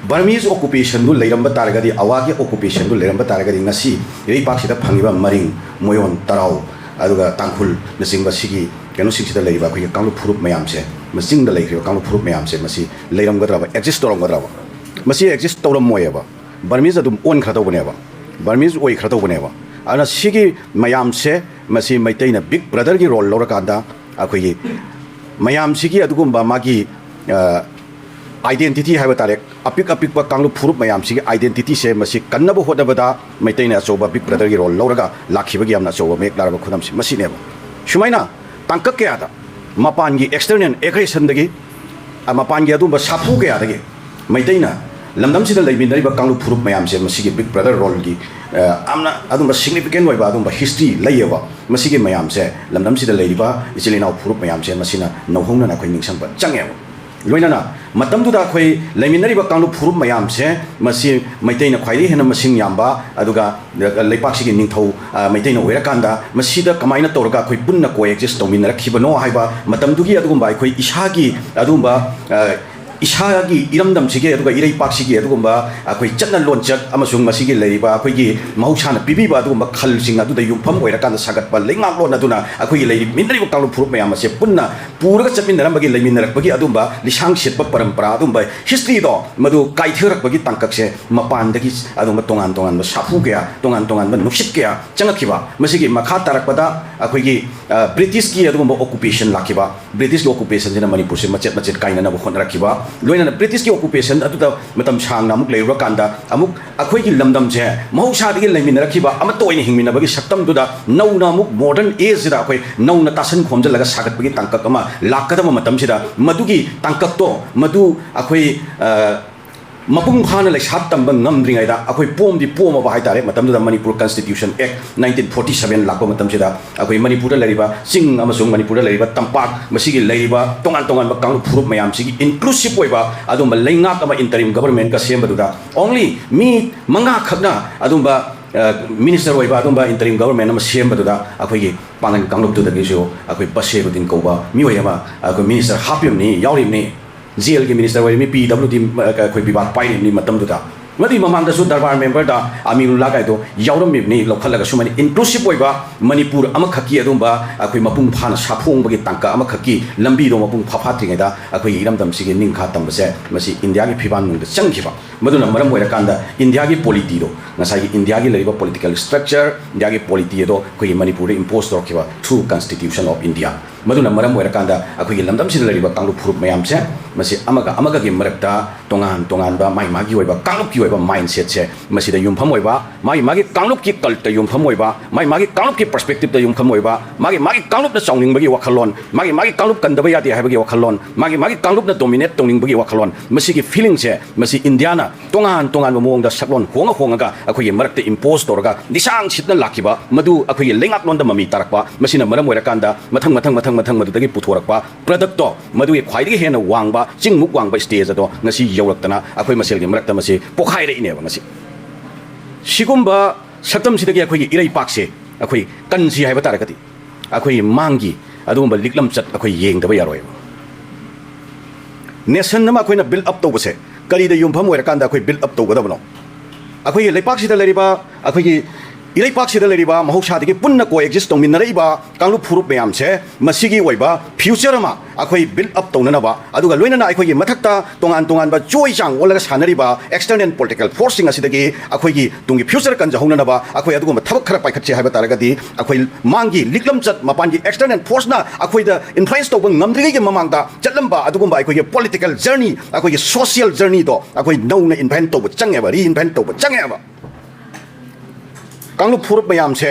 Burmese occupationꯗꯨ ꯂꯩꯔꯝꯕ ꯇꯥꯔꯒꯗꯤ, ꯑꯋꯥꯒꯤ occupationꯗꯨ ꯂꯩꯔꯝꯕ ꯇꯥꯔꯒꯗꯤ, ꯉꯁꯤ ꯏꯔꯩꯄꯥꯛꯁꯤꯗ ꯐꯪꯉꯤꯕ ꯃꯔꯤꯡ, ꯃꯣꯌꯣꯟ, ꯇꯔꯥꯎ, ꯑꯗꯨꯒ ꯇꯥꯡꯈꯨꯜꯅꯆꯤꯡꯕ ꯁꯤꯒꯤ ꯀꯩꯅꯣꯁꯤꯡꯁꯤꯗ ꯂꯩꯔꯤꯕ ꯑꯩꯈꯣꯏꯒꯤ ꯀꯥꯡꯂꯨꯞ ꯐꯨꯔꯨꯞ ꯃꯌꯥꯝꯁꯦ, ꯃꯆꯤꯡꯗ ꯂꯩꯈ꯭ꯔꯤꯕ ꯀꯥꯡꯂꯨꯞ ꯐꯨꯔꯨꯞ ꯃꯌꯥꯝꯁꯦ, ꯃꯁꯤ ꯂꯩꯔꯝꯒꯗ꯭ꯔꯕ, exist ꯇꯧꯔꯝꯒꯗ꯭ꯔꯕ? ꯃꯁꯤ exist ꯇꯧꯔꯝꯃꯣꯏꯑꯕ꯫ Burmese ꯑꯗꯨꯝ ꯑꯣꯟꯈ꯭ꯔ ꯇꯧꯕꯅꯦꯕ, Burmese ꯑꯣꯏꯈ꯭ꯔ ꯇꯧꯕꯅꯦꯕ꯫ ꯑꯗꯨꯅ ꯁꯤꯒꯤ ꯃꯌꯥꯝꯁꯦ, ꯃꯁꯤ ꯃꯩꯇꯩꯅ big brotherꯒꯤ role ꯂꯧꯔꯀꯥꯟꯗ, ꯑꯩꯈꯣꯏꯒꯤ ꯃꯌꯥꯝꯁꯤꯒꯤ ꯑꯗꯨꯒꯨꯝꯕ ꯃꯥꯒꯤ, ꯑ, identity ꯍꯥꯏꯕ ꯇꯥꯔꯦ, ꯑꯄꯤꯛ ꯑꯄꯤꯛꯄ ꯀꯥꯡꯂꯨꯞ ꯐꯨꯔꯨꯞ ꯃꯌꯥꯝꯁꯤꯒꯤ identityꯁꯦ, ꯃꯁꯤ ꯀꯟꯅꯕ ꯍꯣꯠꯅꯕꯗ ꯃꯩꯇꯩꯅ ꯑꯆꯧꯕ big brotherꯒꯤ role ꯂꯧꯔꯒ ꯂꯥꯛꯈꯤꯕꯒꯤ ꯌꯥꯝꯅ ꯑꯆꯧꯕ ꯃꯌꯦꯛ ꯂꯥꯔꯕ ꯈꯨꯗꯝꯁꯤ ꯃꯁꯤꯅꯦꯕ꯫ ꯁꯨꯃꯥꯏꯅ ꯇꯥꯡꯀꯛ ꯀꯌꯥꯗ ꯃꯄꯥꯟꯒꯤ external aggressionꯗꯒꯤ, ꯑ, ꯃꯄꯥꯟꯒꯤ ꯑꯗꯨꯒꯨꯝꯕ ꯁꯥꯐꯨ ꯀꯌꯥꯗꯒꯤ ꯃꯩꯇꯩꯅ ꯂꯝꯗꯝꯁꯤꯗ ꯂꯩꯃꯤꯟꯅꯔꯤꯕ ꯀꯥꯡꯂꯨꯞ ꯐꯨꯔꯨꯞ ꯃꯌꯥꯝꯁꯦ ꯃꯁꯤꯒꯤ Big Brother roleꯒꯤ, ꯑ, ꯌꯥꯝꯅ ꯑꯗꯨꯝꯕ significant ꯑꯣꯏꯕ ꯑꯗꯨꯝꯕ history ꯂꯩꯌꯦꯕ꯫ ꯃꯁꯤꯒꯤ ꯃꯌꯥꯝꯁꯦ, ꯂꯝꯗꯝꯁꯤꯗ ꯂꯩꯔꯤꯕ ꯏꯆꯤꯜ ꯏꯅꯥꯎ ꯐꯨꯔꯨꯞ ꯃꯌꯥꯝꯁꯦ ꯃꯁꯤꯅ ꯅꯧꯍꯧꯅꯅ ꯑꯩꯈꯣꯏ ꯅꯤꯡꯁꯤꯡꯕ ꯆꯪꯉꯦꯕ꯫ ꯂꯣꯏꯅꯅ ꯃꯇꯝꯗꯨꯗ ꯑꯩꯈꯣꯏ ꯂꯩꯃꯤꯟꯅꯔꯤꯕ ꯀꯥꯡꯂꯨꯞ ꯐꯨꯔꯨꯞ ꯃꯌꯥꯝꯁꯦ, ꯃꯁꯤ ꯃꯩꯇꯩꯅ ꯈ꯭ꯋꯥꯏꯗꯒꯤ ꯍꯦꯟꯅ ꯃꯁꯤꯡ ꯌꯥꯝꯕ, ꯑꯗꯨꯒ ꯂꯩꯄꯥꯛꯁꯤꯒꯤ ꯅꯤꯡꯊꯧ, ꯑ, ꯃꯩꯇꯩꯅ ꯑꯣꯏꯔꯀꯥꯟꯗ ꯃꯁꯤꯗ ꯀꯃꯥꯏꯅ ꯇꯧꯔꯒ ꯑꯩꯈꯣꯏ ꯄꯨꯟꯅ coexist ꯇꯧꯃꯤꯟꯅꯔꯛꯈꯤꯕꯅꯣ ꯍꯥꯏꯕ ꯃꯇꯝꯗꯨꯒꯤ ꯑꯗꯨꯒꯨꯝꯕ ꯑꯩꯈꯣꯏ ꯏꯁꯥꯒꯤ ꯑꯗꯨꯒꯨꯝꯕ, ꯑ, ꯏꯁꯥꯒꯤ ꯏꯔꯝꯗꯝꯁꯤꯒꯤ ꯑꯗꯨꯒ ꯏꯔꯩꯄꯥꯛꯁꯤꯒꯤ ꯑꯗꯨꯒꯨꯝꯕ ꯑꯩꯈꯣꯏ ꯆꯠꯅ ꯂꯣꯟꯆꯠ ꯑꯃꯁꯨꯡ ꯃꯁꯤꯒꯤ ꯂꯩꯔꯤꯕ ꯑꯩꯈꯣꯏꯒꯤ ꯃꯍꯧꯁꯥꯅ ꯄꯤꯕꯤꯕ ꯑꯗꯨꯒꯨꯝꯕ ꯈꯜꯁꯤꯡ ꯑꯗꯨꯗ ꯌꯨꯝꯐꯝ ꯑꯣꯏꯔꯀꯥꯟꯗ ꯁꯥꯒꯠꯄ ꯂꯩꯉꯥꯛꯂꯣꯟ ꯑꯗꯨꯅ ꯑꯩꯈꯣꯏꯒꯤ ꯂꯩꯃꯤꯟꯅꯔꯤꯕ ꯀꯥꯡꯂꯨꯞ ꯐꯨꯔꯨꯞ ꯃꯌꯥꯝ ꯑꯁꯦ ꯄꯨꯟꯅ ꯄꯨꯔꯒ ꯆꯠꯃꯤꯟꯅꯔꯝꯕꯒꯤ, ꯂꯩꯃꯤꯟꯅꯔꯛꯄꯒꯤ ꯑꯗꯨꯒꯨꯝꯕ ꯂꯤꯁꯥꯡ ꯁꯤꯠꯄ ꯄꯔꯝꯄꯔꯥ, ꯑꯗꯨꯒꯨꯝꯕ historyꯗꯣ, ꯃꯗꯨ ꯀꯥꯏꯊꯔꯛꯄꯒꯤ ꯇꯥꯡꯀꯛꯁꯦ ꯃꯄꯥꯟꯗꯒꯤ ꯑꯗꯨꯒꯨꯝꯕ ꯇꯣꯉꯥꯟ ꯇꯣꯉꯥꯟꯕ ꯁꯥꯐꯨ ꯀꯌꯥ, ꯇꯣꯉꯥꯟ ꯇꯣꯉꯥꯟꯕ ꯅꯨꯡꯁꯤꯠ ꯀꯌꯥ ꯆꯪꯉꯛꯈꯤꯕ꯫ ꯃꯁꯤꯒꯤ ꯃꯈꯥ ꯇꯥꯔꯛꯄꯗ ꯑꯩꯈꯣꯏꯒꯤ, ꯑ, Britishꯀꯤ ꯑꯗꯨꯒꯨꯝꯕ occupation ꯂꯥꯛꯈꯤꯕ꯫ Britishꯀꯤ occupationꯁꯤꯅ ꯃꯅꯤꯄꯨꯔꯁꯦ ꯃꯆꯦꯠ ꯃꯆꯦꯠ ꯀꯥꯏꯅꯅꯕ ꯍꯣꯠꯅꯔꯛꯈꯤꯕ꯫ ꯂꯣꯏꯅꯅ Britishꯀꯤ occupation ꯑꯗꯨꯗ ꯃꯇꯝ ꯁꯥꯡꯅ ꯑꯃꯨꯛ ꯂꯩꯔꯨꯔꯀꯥꯟꯗ, ꯑꯃꯨꯛ ꯑꯩꯈꯣꯏꯒꯤ ꯂꯝꯗꯝꯁꯦ ꯃꯍꯧꯁꯥꯗꯒꯤ ꯂꯩꯃꯤꯟꯅꯔꯛꯈꯤꯕ ꯑꯃꯠꯇ ꯑꯣꯏꯅ ꯍꯤꯡꯃꯤꯟꯅꯕꯒꯤ ꯁꯛꯇꯝꯗꯨꯗ ꯅꯧꯅ ꯑꯃꯨꯛ modern ageꯁꯤꯗ ꯑꯩꯈꯣꯏ ꯅꯧꯅ ꯇꯥꯁꯟ ꯈꯣꯝꯖꯤꯜꯂꯒ ꯁꯥꯒꯠꯄꯒꯤ ꯇꯥꯡꯀꯛ ꯑꯃ ꯂꯥꯛꯀꯗꯕ ꯃꯇꯝꯁꯤꯗ, ꯃꯗꯨꯒꯤ ꯇꯥꯡꯀꯛꯇꯣ, ꯃꯗꯨ ꯑꯩꯈꯣꯏ, ꯑ, ꯃꯄꯨꯡ ꯐꯥꯅ ꯂꯩꯁꯥ ꯇꯝꯕ ꯉꯝꯗ꯭ꯔꯤꯉꯩꯗ ꯑꯩꯈꯣꯏ ꯄꯣꯝꯗꯤ ꯄꯣꯝꯃꯕ ꯍꯥꯏꯇꯥꯔꯦ꯫ ꯃꯇꯝꯗꯨꯗ Manipur Constitution Act nineteen forty seven ꯂꯥꯛꯄ ꯃꯇꯝꯁꯤꯗ ꯑꯩꯈꯣꯏ ꯃꯅꯤꯄꯨꯔꯗ ꯂꯩꯔꯤꯕ ꯆꯤꯡ ꯑꯃꯁꯨꯡ ꯃꯅꯤꯄꯨꯔꯗ ꯂꯩꯔꯤꯕ ꯇꯝꯄꯥꯛ, ꯃꯁꯤꯒꯤ ꯂꯩꯔꯤꯕ ꯇꯣꯉꯥꯟ ꯇꯣꯉꯥꯟꯕ ꯀꯥꯡꯂꯨꯞ ꯐꯨꯔꯨꯞ ꯃꯌꯥꯝꯁꯤꯒꯤ inclusive ꯑꯣꯏꯕ ꯑꯗꯨꯝꯕ ꯂꯩꯉꯥꯛ ꯑꯃ interim governmentꯀ ꯁꯦꯝꯕꯗꯨꯗ only ꯃꯤ ꯃꯉꯥ ꯈꯛꯅ ꯑꯗꯨꯝꯕ, ꯑ, minister ꯑꯣꯏꯕ ꯑꯗꯨꯝꯕ interim government ꯑꯃ ꯁꯦꯝꯕꯗꯨꯗ ꯑꯩꯈꯣꯏꯒꯤ ꯄꯥꯡꯒꯟ ꯀꯥꯡꯂꯨꯞꯇꯨꯗꯒꯤꯁꯨ ꯑꯩꯈꯣꯏ ꯕꯁꯤꯔꯨꯗꯤꯟ ꯀꯧꯕ ꯃꯤꯑꯣꯏ ꯑꯃ ꯑꯩꯈꯣꯏ minister ꯍꯥꯞꯄꯤꯕꯅꯤ, ꯌꯥꯎꯔꯤꯕꯅꯤ꯫ Jailꯒꯤ minister ꯑꯣꯏꯔꯤꯕꯅꯤ, P W D, ꯑ, ꯑꯩꯈꯣꯏ ꯕꯤꯕꯥꯗ ꯄꯥꯏꯔꯤꯕꯅꯤ ꯃꯇꯝꯗꯨꯗ꯫ ꯃꯗꯨꯒꯤ ꯃꯃꯥꯡꯗꯁꯨ ꯗꯔꯕꯥꯔ memberꯗ ꯑꯃꯤꯔꯨꯜꯂꯥ ꯀꯥꯏꯗꯣ ꯌꯥꯎꯔꯝꯃꯤꯕꯅꯤ, ꯂꯧꯈꯠꯂꯒ ꯁꯨꯃꯥꯏꯅ inclusive ꯑꯣꯏꯕ ꯃꯅꯤꯄꯨꯔ ꯑꯃꯈꯛꯀꯤ ꯑꯗꯨꯝꯕ ꯑꯩꯈꯣꯏ ꯃꯄꯨꯡ ꯐꯥꯅ ꯁꯥꯐꯣꯡꯕꯒꯤ ꯇꯥꯡꯀꯛ ꯑꯃꯈꯛꯀꯤ ꯂꯝꯕꯤꯗꯣ ꯃꯄꯨꯡ ꯐꯥ ꯐꯥꯠꯇ꯭ꯔꯤꯉꯩꯗ ꯑꯩꯈꯣꯏꯒꯤ ꯏꯔꯝꯗꯝꯁꯤꯒꯤ ꯅꯤꯡꯈꯥ ꯇꯝꯕꯁꯦ ꯃꯁꯤ ꯏꯟꯗꯤꯌꯥꯒꯤ ꯐꯤꯕꯥꯟꯅꯨꯡꯗ ꯆꯪꯈꯤꯕ꯫ ꯃꯗꯨꯅ ꯃꯔꯝ ꯑꯣꯏꯔꯀꯥꯟꯗ ꯏꯟꯗꯤꯌꯥꯒꯤ polityꯗꯣ, ꯉꯁꯥꯏꯒꯤ ꯏꯟꯗꯤꯌꯥꯒꯤ ꯂꯩꯔꯤꯕ political structure, ꯏꯟꯗꯤꯌꯥꯒꯤ polity ꯑꯗꯣ ꯑꯩꯈꯣꯏꯒꯤ ꯃꯅꯤꯄꯨꯔꯗ impose ꯇꯧꯔꯛꯈꯤꯕ through Constitution of India꯫ ꯃꯗꯨꯅ ꯃꯔꯝ ꯑꯣꯏꯔꯀꯥꯟꯗ ꯑꯩꯈꯣꯏꯒꯤ ꯂꯝꯗꯝꯁꯤꯗ ꯂꯩꯔꯤꯕ ꯀꯥꯡꯂꯨꯞ ꯐꯨꯔꯨꯞ ꯃꯌꯥꯝꯁꯦ ꯃꯁꯤ ꯑꯃꯒ ꯑꯃꯒꯒꯤ ꯃꯔꯛꯇ ꯇꯣꯉꯥꯟ ꯇꯣꯉꯥꯟꯕ ꯃꯥꯒꯤ ꯃꯥꯒꯤ ꯑꯣꯏꯕ ꯀꯥꯡꯂꯨꯞꯀꯤ ꯑꯣꯏꯕ ꯃꯥꯏꯟꯁꯦꯠꯁꯦ ꯃꯁꯤꯗ ꯌꯨꯝꯐꯝ ꯑꯣꯏꯕ, ꯃꯥꯒꯤ ꯃꯥꯒꯤ ꯀꯥꯡꯂꯨꯞꯀꯤ ꯀꯜꯇ ꯌꯨꯝꯐꯝ ꯑꯣꯏꯕ, ꯃꯥꯒꯤ ꯃꯥꯒꯤ ꯀꯥꯡꯂꯨꯞꯀꯤ ꯄꯔꯁꯄꯦꯛꯇꯤꯞꯇ ꯌꯨꯝꯐꯝ ꯑꯣꯏꯕ, ꯃꯥꯒꯤ ꯃꯥꯒꯤ ꯀꯥꯡꯂꯨꯞꯅ ꯆꯥꯎꯅꯤꯡꯕꯒꯤ ꯋꯥꯈꯜꯂꯣꯟ, ꯃꯥꯒꯤ ꯃꯥꯒꯤ ꯀꯥꯡꯂꯨꯞ ꯀꯟꯗꯕ ꯌꯥꯗꯦ ꯍꯥꯏꯕꯒꯤ ꯋꯥꯈꯜꯂꯣꯟ, ꯃꯥꯒꯤ ꯃꯥꯒꯤ ꯀꯥꯡꯂꯨꯞꯅ ꯗꯣꯃꯤꯅꯦꯠ ꯇꯧꯅꯤꯡꯕꯒꯤ ꯋꯥꯈꯜꯂꯣꯟ, ꯃꯁꯤꯒꯤ ꯐꯤꯂꯤꯡꯁꯦ ꯃꯁꯤ ꯏꯟꯗꯤꯌꯥꯅ ꯇꯣꯉꯥꯟ ꯇꯣꯉꯥꯟꯕ ꯃꯑꯣꯡꯗ ꯁꯛꯂꯣꯟ ꯍꯣꯡꯉ ꯍꯣꯡꯉꯒ ꯑꯩꯈꯣꯏꯒꯤ ꯃꯔꯛꯇ ꯏꯝꯄꯣꯁ ꯇꯧꯔꯒ ꯂꯤꯁꯥꯡ ꯁꯤꯠꯅ ꯂꯥꯛꯈꯤꯕ ꯃꯗꯨ ꯑꯩꯈꯣꯏꯒꯤ ꯂꯩꯉꯥꯛꯂꯣꯟꯗ ꯃꯃꯤ ꯇꯥꯔꯛꯄ, ꯃꯁꯤꯅ ꯃꯔꯝ ꯑꯣꯏꯔꯀꯥꯟꯗ ꯃꯊꯪ ꯃꯊꯪ ꯃꯊꯪ ꯃꯊꯪ ꯃꯗꯨꯗꯒꯤ ꯄꯨꯊꯣꯔꯛꯄ ꯄ꯭ꯔꯗꯛꯇꯣ ꯃꯗꯨꯒꯤ ꯈ꯭ꯋꯥꯏꯗꯒꯤ ꯍꯦꯟꯅ ꯋꯥꯡꯕ, ꯆꯤꯡꯃꯨꯛ ꯋꯥꯡꯕ ꯁ꯭ꯇꯦꯖ ꯑꯗꯣ ꯉꯁꯤ ꯌꯧꯔꯛꯇꯅ ꯑꯩꯈꯣꯏ ꯃꯁꯦꯜꯒꯤ ꯃꯔꯛꯇ ꯃꯁꯤ ꯄꯣꯈꯥꯏꯔꯛꯏꯅꯦꯕ꯫ ꯉꯁꯤ ꯁꯤꯒꯨꯝꯕ ꯁꯛꯇꯝꯁꯤꯗꯒꯤ ꯑꯩꯈꯣꯏꯒꯤ ꯏꯔꯩꯄꯥꯛꯁꯦ ꯑꯩꯈꯣꯏ ꯀꯟꯁꯤ ꯍꯥꯏꯕ ꯇꯥꯔꯒꯗꯤ ꯑꯩꯈꯣꯏꯒꯤ ꯃꯥꯡꯒꯤ ꯑꯗꯨꯒꯨꯝꯕ ꯂꯤꯛꯂꯝꯆꯠ ꯑꯩꯈꯣꯏ ꯌꯦꯡꯗꯕ ꯌꯥꯔꯣꯏꯕ꯫ ꯅꯦꯁꯟ ꯑꯃ ꯑꯩꯈꯣꯏꯅ ꯕꯤꯜ ꯑꯞ ꯇꯧꯕꯁꯦ ꯀꯔꯤꯗ ꯌꯨꯝꯐꯝ ꯑꯣꯏꯔꯀꯥꯟꯗ ꯑꯩꯈꯣꯏ ꯕꯤꯜ ꯑꯞ ꯇꯧꯒꯗꯕꯅꯣ? ꯑꯩꯈꯣꯏꯒꯤ ꯂꯩꯄꯥꯛꯁꯤꯗ ꯂꯩꯔꯤꯕ, ꯑꯩꯈꯣꯏꯒꯤ ꯏꯔꯩꯄꯥꯛꯁꯤꯗ ꯂꯩꯔꯤꯕ ꯃꯍꯧꯁꯥꯗꯒꯤ ꯄꯨꯟꯅ ꯀꯣ ꯑꯦꯛꯖꯤꯁ ꯇꯧꯃꯤꯟꯅꯔꯛꯏꯕ ꯀꯥꯡꯂꯨꯞ ꯐꯨꯔꯨꯞ ꯃꯌꯥꯝꯁꯦ ꯃꯁꯤꯒꯤ ꯑꯣꯏꯕ ꯐ꯭ꯌꯨꯆꯔ ꯑꯃ ꯑꯩꯈꯣꯏ ꯕꯤꯜ ꯑꯞ ꯇꯧꯅꯅꯕ, ꯑꯗꯨꯒ ꯂꯣꯏꯅꯅ ꯑꯩꯈꯣꯏꯒꯤ ꯃꯊꯛꯇ ꯇꯣꯉꯥꯟ ꯇꯣꯉꯥꯟꯕ ꯆꯣꯏ ꯆꯥꯡ ꯑꯣꯜꯂꯒ ꯁꯥꯟꯅꯔꯤꯕ ꯑꯦꯛꯁꯇꯔꯅꯦꯜ ꯄꯣꯂꯤꯇꯤꯀꯦꯜ ꯐꯣꯔꯁꯁꯤꯡ ꯑꯁꯤꯗꯒꯤ ꯑꯩꯈꯣꯏꯒꯤ ꯇꯨꯡꯒꯤ ꯐ꯭ꯌꯨꯆꯔ ꯀꯟꯖꯍꯧꯅꯅꯕ ꯑꯩꯈꯣꯏ ꯑꯗꯨꯒꯨꯝꯕ ꯊꯕꯛ ꯈꯔ ꯄꯥꯏꯈꯠꯁꯦ ꯍꯥꯏꯕ ꯇꯥꯔꯒꯗꯤ ꯑꯩꯈꯣꯏ ꯃꯥꯡꯒꯤ ꯂꯤꯛꯂꯝꯆꯠ, ꯃꯄꯥꯟꯒꯤ ꯑꯦꯛꯁꯇꯔꯅꯦꯜ ꯐꯣꯔꯁꯅ ꯑꯩꯈꯣꯏꯗ ꯏꯟꯐ꯭ꯂꯨꯌꯦꯟꯁ ꯇꯧꯕ ꯉꯝꯗ꯭ꯔꯤꯉꯩꯒꯤ ꯃꯃꯥꯡꯗ ꯆꯠꯂꯝꯕ ꯑꯗꯨꯒꯨꯝꯕ ꯑꯩꯈꯣꯏꯒꯤ ꯄꯣꯂꯤꯇꯤꯀꯦꯜ ꯖꯔꯅꯤ, ꯑꯩꯈꯣꯏꯒꯤ ꯁꯣꯁꯤꯌꯦꯜ ꯖꯔꯅꯤꯗꯣ ꯑꯩꯈꯣꯏ ꯅꯧꯅ ꯏꯟꯚꯦꯟꯠ ꯇꯧꯕ ꯆꯪꯉꯦꯕ, ꯔꯤꯏꯟꯚꯦꯟꯠ ꯇꯧꯕ ꯆꯪꯉꯦꯕ꯫ ꯀꯥꯡꯂꯨꯞ ꯐꯨꯔꯨꯞ ꯃꯌꯥꯝꯁꯦ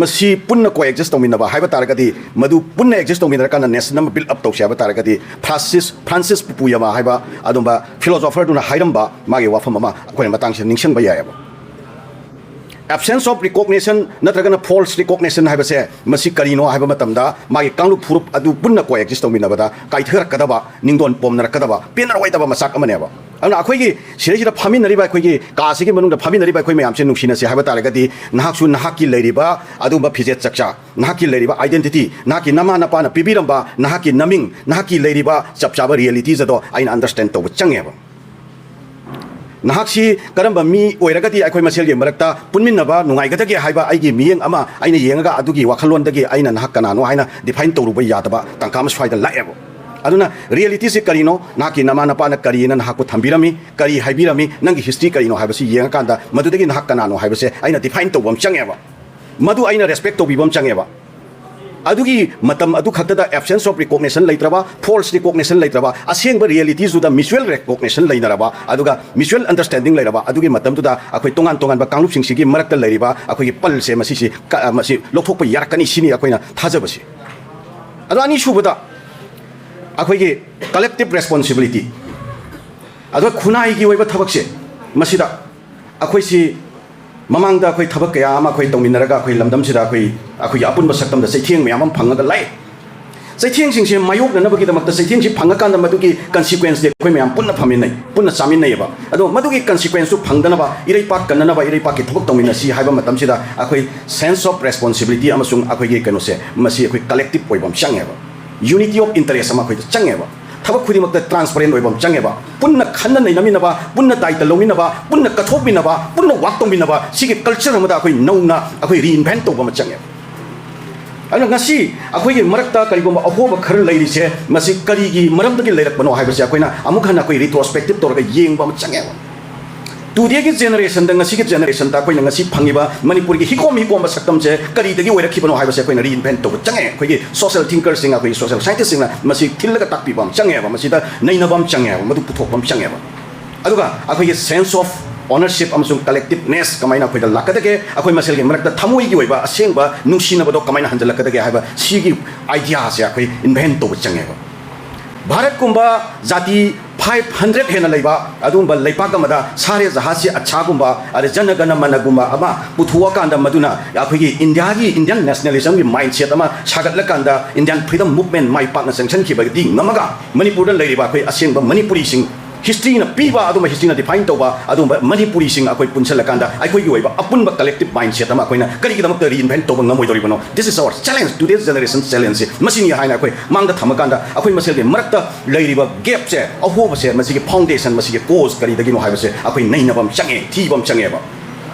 ꯃꯁꯤ ꯄꯨꯟꯅ ꯀꯣ ꯑꯦꯛꯖꯤꯁ ꯇꯧꯃꯤꯟꯅꯕ ꯍꯥꯏꯕ ꯇꯥꯔꯒꯗꯤ, ꯃꯗꯨ ꯄꯨꯟꯅ ꯑꯦꯛꯖꯤꯁ ꯇꯧꯃꯤꯟꯅꯔꯀꯥꯟꯗ ꯅꯦꯁꯟ ꯑꯃ ꯕꯤꯜ ꯑꯞ ꯇꯧꯁꯦ ꯍꯥꯏꯕ ꯇꯥꯔꯒꯗꯤ, ꯐ꯭ꯔꯥꯟꯁꯤꯁ, ꯐ꯭ꯔꯥꯟꯁꯤꯁ ꯐꯨꯀꯨꯌꯥꯃꯥ ꯍꯥꯏꯕ ꯑꯗꯨꯝꯕ ꯐꯤꯂꯣꯁꯣꯐꯔꯗꯨꯅ ꯍꯥꯏꯔꯝꯕ ꯃꯥꯒꯤ ꯋꯥꯐꯝ ꯑꯃ ꯑꯩꯈꯣꯏꯅ ꯃꯇꯥꯡꯁꯤꯗ ꯅꯤꯡꯁꯤꯡꯕ ꯌꯥꯏꯑꯕ꯫ Absence of recognition ꯅꯠꯇ꯭ꯔꯒꯅ false recognition ꯍꯥꯏꯕꯁꯦ ꯃꯁꯤ ꯀꯔꯤꯅꯣ ꯍꯥꯏꯕ ꯃꯇꯝꯗ, ꯃꯥꯒꯤ ꯀꯥꯡꯂꯨꯞ ꯐꯨꯔꯨꯞ ꯑꯗꯨ ꯄꯨꯟꯅ ꯀꯣ ꯑꯦꯛꯖꯤꯁ ꯇꯧꯃꯤꯟꯅꯕꯗ ꯀꯥꯏꯊꯔꯛꯀꯗꯕ, ꯅꯤꯡꯗꯣꯟ ꯄꯣꯝꯅꯔꯛꯀꯗꯕ, ꯄꯦꯟꯅꯔꯣꯏꯗꯕ ꯃꯆꯥꯛ ꯑꯃꯅꯦꯕ꯫ ꯑꯗꯨꯅ ꯑꯩꯈꯣꯏꯒꯤ ꯁꯤꯗꯩꯁꯤꯗ ꯐꯝꯃꯤꯟꯅꯔꯤꯕ, ꯑꯩꯈꯣꯏꯒꯤ ꯀꯥꯁꯤꯒꯤ ꯃꯅꯨꯡꯗ ꯐꯝꯃꯤꯟꯅꯔꯤꯕ ꯑꯩꯈꯣꯏ ꯃꯌꯥꯝꯁꯦ ꯅꯨꯡꯁꯤꯅꯁꯦ ꯍꯥꯏꯕ ꯇꯥꯔꯒꯗꯤ, ꯅꯍꯥꯛꯁꯨ ꯅꯍꯥꯛꯀꯤ ꯂꯩꯔꯤꯕ ꯑꯗꯨꯒꯨꯝꯕ ꯐꯤꯖꯦꯠ ꯆꯛꯆꯥ, ꯅꯍꯥꯛꯀꯤ ꯂꯩꯔꯤꯕ identity, ꯅꯍꯥꯛꯀꯤ ꯅꯃꯥ ꯅꯄꯥꯅ ꯄꯤꯕꯤꯔꯝꯕ ꯅꯍꯥꯛꯀꯤ ꯅꯃꯤꯡ, ꯅꯍꯥꯛꯀꯤ ꯂꯩꯔꯤꯕ ꯆꯞ ꯆꯥꯕ realities ꯑꯗꯣ ꯑꯩꯅ understand ꯇꯧꯕ ꯆꯪꯉꯦꯕ꯫ ꯅꯍꯥꯛꯁꯤ ꯀꯔꯝꯕ ꯃꯤ ꯑꯣꯏꯔꯒꯗꯤ ꯑꯩꯈꯣꯏ ꯃꯁꯦꯜꯒꯤ ꯃꯔꯛꯇ ꯄꯨꯟꯃꯤꯟꯅꯕ ꯅꯨꯡꯉꯥꯏꯒꯗꯒꯦ ꯍꯥꯏꯕ ꯑꯩꯒꯤ ꯃꯤꯠꯌꯦꯡ ꯑꯃ ꯑꯩꯅ ꯌꯦꯡꯉꯒ, ꯑꯗꯨꯒꯤ ꯋꯥꯈꯜꯂꯣꯟꯗꯒꯤ ꯑꯩꯅ ꯅꯍꯥꯛ ꯀꯅꯥꯅꯣ ꯍꯥꯏꯅ define ꯇꯧꯔꯨꯕ ꯌꯥꯗꯕ ꯇꯥꯡꯀꯛ ꯑꯃ ꯁ꯭ꯋꯥꯏꯗ ꯂꯥꯛꯑꯦꯕ꯫ ꯑꯗꯨꯅ reality ꯁꯤ ꯀꯔꯤꯅꯣ, ꯅꯍꯥꯛꯀꯤ ꯅꯃꯥ ꯅꯄꯥꯅ ꯀꯔꯤꯅ ꯅꯍꯥꯛꯄꯨ ꯊꯝꯕꯤꯔꯝꯃꯤ, ꯀꯔꯤ ꯍꯥꯏꯕꯤꯔꯝꯃꯤ, ꯅꯪꯒꯤ history ꯀꯔꯤꯅꯣ ꯍꯥꯏꯕꯁꯤ ꯌꯦꯡꯉꯀꯥꯟꯗ ꯃꯗꯨꯗꯒꯤ ꯅꯍꯥꯛ ꯀꯅꯥꯅꯣ ꯍꯥꯏꯕꯁꯦ ꯑꯩꯅ define ꯇꯧꯕ ꯑꯃ ꯆꯪꯉꯦꯕ꯫ ꯃꯗꯨ ꯑꯩꯅ respect ꯇꯧꯕꯤꯕ ꯑꯃ ꯆꯪꯉꯦꯕ꯫ ꯑꯗꯨꯒꯤ ꯃꯇꯝ ꯑꯗꯨ ꯈꯛꯇꯗ absence of recognition ꯂꯩꯇ꯭ꯔꯕ, false recognition ꯂꯩꯇ꯭ꯔꯕ, ꯑꯁꯦꯡꯕ realitiesꯗꯨꯗ mutual recognition ꯂꯩꯅꯔꯕ, ꯑꯗꯨꯒ mutual understanding ꯂꯩꯔꯕ, ꯑꯗꯨꯒꯤ ꯃꯇꯝꯗꯨꯗ ꯑꯩꯈꯣꯏ ꯇꯣꯉꯥꯟ ꯇꯣꯉꯥꯟꯕ ꯀꯥꯡꯂꯨꯞꯁꯤꯡꯁꯤꯒꯤ ꯃꯔꯛꯇ ꯂꯩꯔꯤꯕ ꯑꯩꯈꯣꯏꯒꯤ ꯄꯜꯁꯦ ꯃꯁꯤꯁꯤ ꯀ-, ꯃꯁꯤ ꯂꯧꯊꯣꯛꯄ ꯌꯥꯔꯛꯀꯅꯤ ꯁꯤꯅꯤ ꯑꯩꯈꯣꯏꯅ ꯊꯥꯖꯕꯁꯤ꯫ ꯑꯗꯣ ꯑꯅꯤꯁꯨꯕꯗ ꯑꯩꯈꯣꯏꯒꯤ collective responsibility, ꯑꯗꯣ ꯈꯨꯟꯅꯥꯏꯒꯤ ꯑꯣꯏꯕ ꯊꯕꯛꯁꯦ ꯃꯁꯤꯗ ꯑꯩꯈꯣꯏꯁꯤ ꯃꯃꯥꯡꯗ ꯑꯩꯈꯣꯏ ꯊꯕꯛ ꯀꯌꯥ ꯑꯃ ꯑꯩꯈꯣꯏ ꯇꯧꯃꯤꯟꯅꯔꯒ ꯑꯩꯈꯣꯏ ꯂꯝꯗꯝꯁꯤꯗ ꯑꯩꯈꯣꯏ, ꯑꯩꯈꯣꯏꯒꯤ ꯑꯄꯨꯟꯕ ꯁꯛꯇꯝꯗ ꯆꯩꯊꯦꯡ ꯃꯌꯥꯝ ꯑꯃ ꯐꯪꯉꯒ ꯂꯥꯛꯑꯦ꯫ ꯆꯩꯊꯦꯡꯁꯤꯡꯁꯦ ꯃꯥꯌꯣꯛꯅꯅꯕꯒꯤꯗꯃꯛꯇ ꯆꯩꯊꯦꯡꯁꯤ ꯐꯪꯉꯀꯥꯟꯗ ꯃꯗꯨꯒꯤ consequenceꯁꯦ ꯑꯩꯈꯣꯏ ꯃꯌꯥꯝ ꯄꯨꯟꯅ ꯐꯝꯃꯤꯟꯅꯩ, ꯄꯨꯟꯅ ꯆꯥꯃꯤꯟꯅꯩꯌꯦꯕ꯫ ꯑꯗꯣ ꯃꯗꯨꯒꯤ consequenceꯇꯨ ꯐꯪꯗꯅꯕ, ꯏꯔꯩꯄꯥꯛ ꯀꯟꯅꯅꯕ, ꯏꯔꯩꯄꯥꯛꯀꯤ ꯊꯕꯛ ꯇꯧꯃꯤꯟꯅꯁꯤ ꯍꯥꯏꯕ ꯃꯇꯝꯁꯤꯗ ꯑꯩꯈꯣꯏ sense of responsibility ꯑꯃꯁꯨꯡ ꯑꯩꯈꯣꯏꯒꯤ ꯀꯩꯅꯣꯁꯦ, ꯃꯁꯤ ꯑꯩꯈꯣꯏ collective ꯑꯣꯏꯕ ꯑꯃ ꯆꯪꯉꯦꯕ꯫ Unity of interest ꯑꯃ ꯑꯩꯈꯣꯏꯗ ꯆꯪꯉꯦꯕ꯫ ꯊꯕꯛ ꯈꯨꯗꯤꯡꯃꯛꯇ transparent ꯑꯣꯏꯕ ꯑꯃ ꯆꯪꯉꯦꯕ꯫ ꯄꯨꯟꯅ ꯈꯟꯅ ꯅꯩꯅꯃꯤꯟꯅꯕ, ꯄꯨꯟꯅ ꯗꯥꯏꯇ ꯂꯧꯃꯤꯟꯅꯕ, ꯄꯨꯟꯅ ꯀꯠꯊꯣꯛꯃꯤꯟꯅꯕ, ꯄꯨꯟꯅ work ꯇꯧꯃꯤꯟꯅꯕ, ꯁꯤꯒꯤ culture ꯑꯃꯗ ꯑꯩꯈꯣꯏ ꯅꯧꯅ ꯑꯩꯈꯣꯏ reinvent ꯇꯧꯕ ꯑꯃ ꯆꯪꯉꯦꯕ꯫ ꯑꯗꯨꯅ ꯉꯁꯤ ꯑꯩꯈꯣꯏꯒꯤ ꯃꯔꯛꯇ ꯀꯔꯤꯒꯨꯝꯕ ꯑꯍꯣꯕ ꯈꯔ ꯂꯩꯔꯤꯁꯦ, ꯃꯁꯤ ꯀꯔꯤꯒꯤ ꯃꯔꯝꯗꯒꯤ ꯂꯩꯔꯛꯄꯅꯣ ꯍꯥꯏꯕꯁꯦ ꯑꯩꯈꯣꯏꯅ ꯑꯃꯨꯛ ꯍꯟꯅ ꯑꯩꯈꯣꯏ retrospective ꯇꯧꯔꯒ ꯌꯦꯡꯕ ꯑꯃ ꯆꯪꯉꯦꯕ꯫ Todayꯒꯤ generationꯗ, ꯉꯁꯤꯒꯤ generationꯗ ꯑꯩꯈꯣꯏꯅ ꯉꯁꯤ ꯐꯪꯉꯤꯕ ꯃꯅꯤꯄꯨꯔꯒꯤ ꯍꯤꯀꯣꯝ ꯍꯤꯀꯣꯝꯕ ꯁꯛꯇꯝꯁꯦ ꯀꯔꯤꯗꯒꯤ ꯑꯣꯏꯔꯛꯈꯤꯕꯅꯣ ꯍꯥꯏꯕꯁꯦ ꯑꯩꯈꯣꯏꯅ reinvent ꯇꯧꯕ ꯆꯪꯉꯦ꯫ ꯑꯩꯈꯣꯏꯒꯤ social thinkerꯁꯤꯡ, ꯑꯩꯈꯣꯏꯒꯤ social scientistꯁꯤꯡꯅ ꯃꯁꯤ ꯊꯤꯜꯂꯒ ꯇꯥꯛꯄꯤꯕ ꯑꯃ ꯆꯪꯉꯦꯕ, ꯃꯁꯤꯗ ꯅꯩꯅꯕ ꯑꯃ ꯆꯪꯉꯦꯕ, ꯃꯗꯨ ꯄꯨꯊꯣꯛꯄ ꯑꯃ ꯆꯪꯉꯦꯕ꯫ ꯑꯗꯨꯒ ꯑꯩꯈꯣꯏꯒꯤ sense of ownership ꯑꯃꯁꯨꯡ collectiveness ꯀꯃꯥꯏꯅ ꯑꯩꯈꯣꯏꯗ ꯂꯥꯛꯀꯗꯒꯦ, ꯑꯩꯈꯣꯏ ꯃꯁꯦꯜꯒꯤ ꯃꯔꯛꯇ ꯊꯃꯣꯏꯒꯤ ꯑꯣꯏꯕ ꯑꯁꯦꯡꯕ ꯅꯨꯡꯁꯤꯅꯕꯗꯣ ꯀꯃꯥꯏꯅ ꯍꯟꯖꯤꯜꯂꯛꯀꯗꯒꯦ ꯍꯥꯏꯕ ꯁꯤꯒꯤ ideaꯁꯦ ꯑꯩꯈꯣꯏ invent ꯇꯧꯕ ꯆꯪꯉꯦꯕ꯫ ꯚꯥꯔꯠꯀꯨꯝꯕ ꯖꯥꯇꯤ five hundred ꯍꯦꯟꯅ ꯂꯩꯕ ꯑꯗꯨꯒꯨꯝꯕ ꯂꯩꯄꯥꯛ ꯑꯃꯗ ꯁꯥꯔꯦ ꯖꯍꯥꯖꯁꯤ ꯑꯠꯁꯥꯒꯨꯝꯕ, ꯑꯗꯩ ꯖꯅ ꯒꯅ ꯃꯅꯒꯨꯝꯕ ꯑꯃ ꯄꯨꯊꯣꯛꯑꯀꯥꯟꯗ, ꯃꯗꯨꯅ ꯑꯩꯈꯣꯏꯒꯤ ꯏꯟꯗꯤꯌꯥꯒꯤ, Indian nationalismꯒꯤ mindset ꯑꯃ ꯁꯥꯒꯠꯂꯀꯥꯟꯗ Indian freedom movement ꯃꯥꯏ ꯄꯥꯛꯅ ꯆꯪꯁꯤꯟꯈꯤꯕꯗꯤ ꯉꯝꯃꯒ, ꯃꯅꯤꯄꯨꯔꯗ ꯂꯩꯔꯤꯕ ꯑꯩꯈꯣꯏ ꯑꯁꯦꯡꯕ ꯃꯅꯤꯄꯨꯔꯤꯁꯤꯡ, historyꯅ ꯄꯤꯕ ꯑꯗꯨꯝꯕ, historyꯅ define ꯇꯧꯕ ꯑꯗꯨꯝꯕ ꯃꯅꯤꯄꯨꯔꯤꯁꯤꯡ ꯑꯩꯈꯣꯏ ꯄꯨꯟꯁꯤꯜꯂꯀꯥꯟꯗ ꯑꯩꯈꯣꯏꯒꯤ ꯑꯣꯏꯕ ꯑꯄꯨꯟꯕ collective mindset ꯑꯃ ꯑꯩꯈꯣꯏꯅ ꯀꯔꯤꯒꯤꯗꯃꯛꯇ reinvent ꯇꯧꯕ ꯉꯝꯃꯣꯏꯗꯧꯔꯤꯕꯅꯣ? This is our challenge, today's generation challengeꯁꯦ ꯃꯁꯤꯅꯤ ꯍꯥꯏꯅ ꯑꯩꯈꯣꯏ ꯃꯥꯡꯗ ꯊꯝꯃꯀꯥꯟꯗ, ꯑꯩꯈꯣꯏ ꯃꯁꯦꯜꯒꯤ ꯃꯔꯛꯇ ꯂꯩꯔꯤꯕ gapꯁꯦ, ꯑꯍꯣꯕꯁꯦ, ꯃꯁꯤꯒꯤ foundation, ꯃꯁꯤꯒꯤ cause ꯀꯔꯤꯗꯒꯤꯅꯣ ꯍꯥꯏꯕꯁꯦ ꯑꯩꯈꯣꯏ ꯅꯩꯅꯕ ꯑꯃ ꯆꯪꯉꯦ, ꯊꯤꯕ ꯑꯃ ꯆꯪꯉꯦꯕ꯫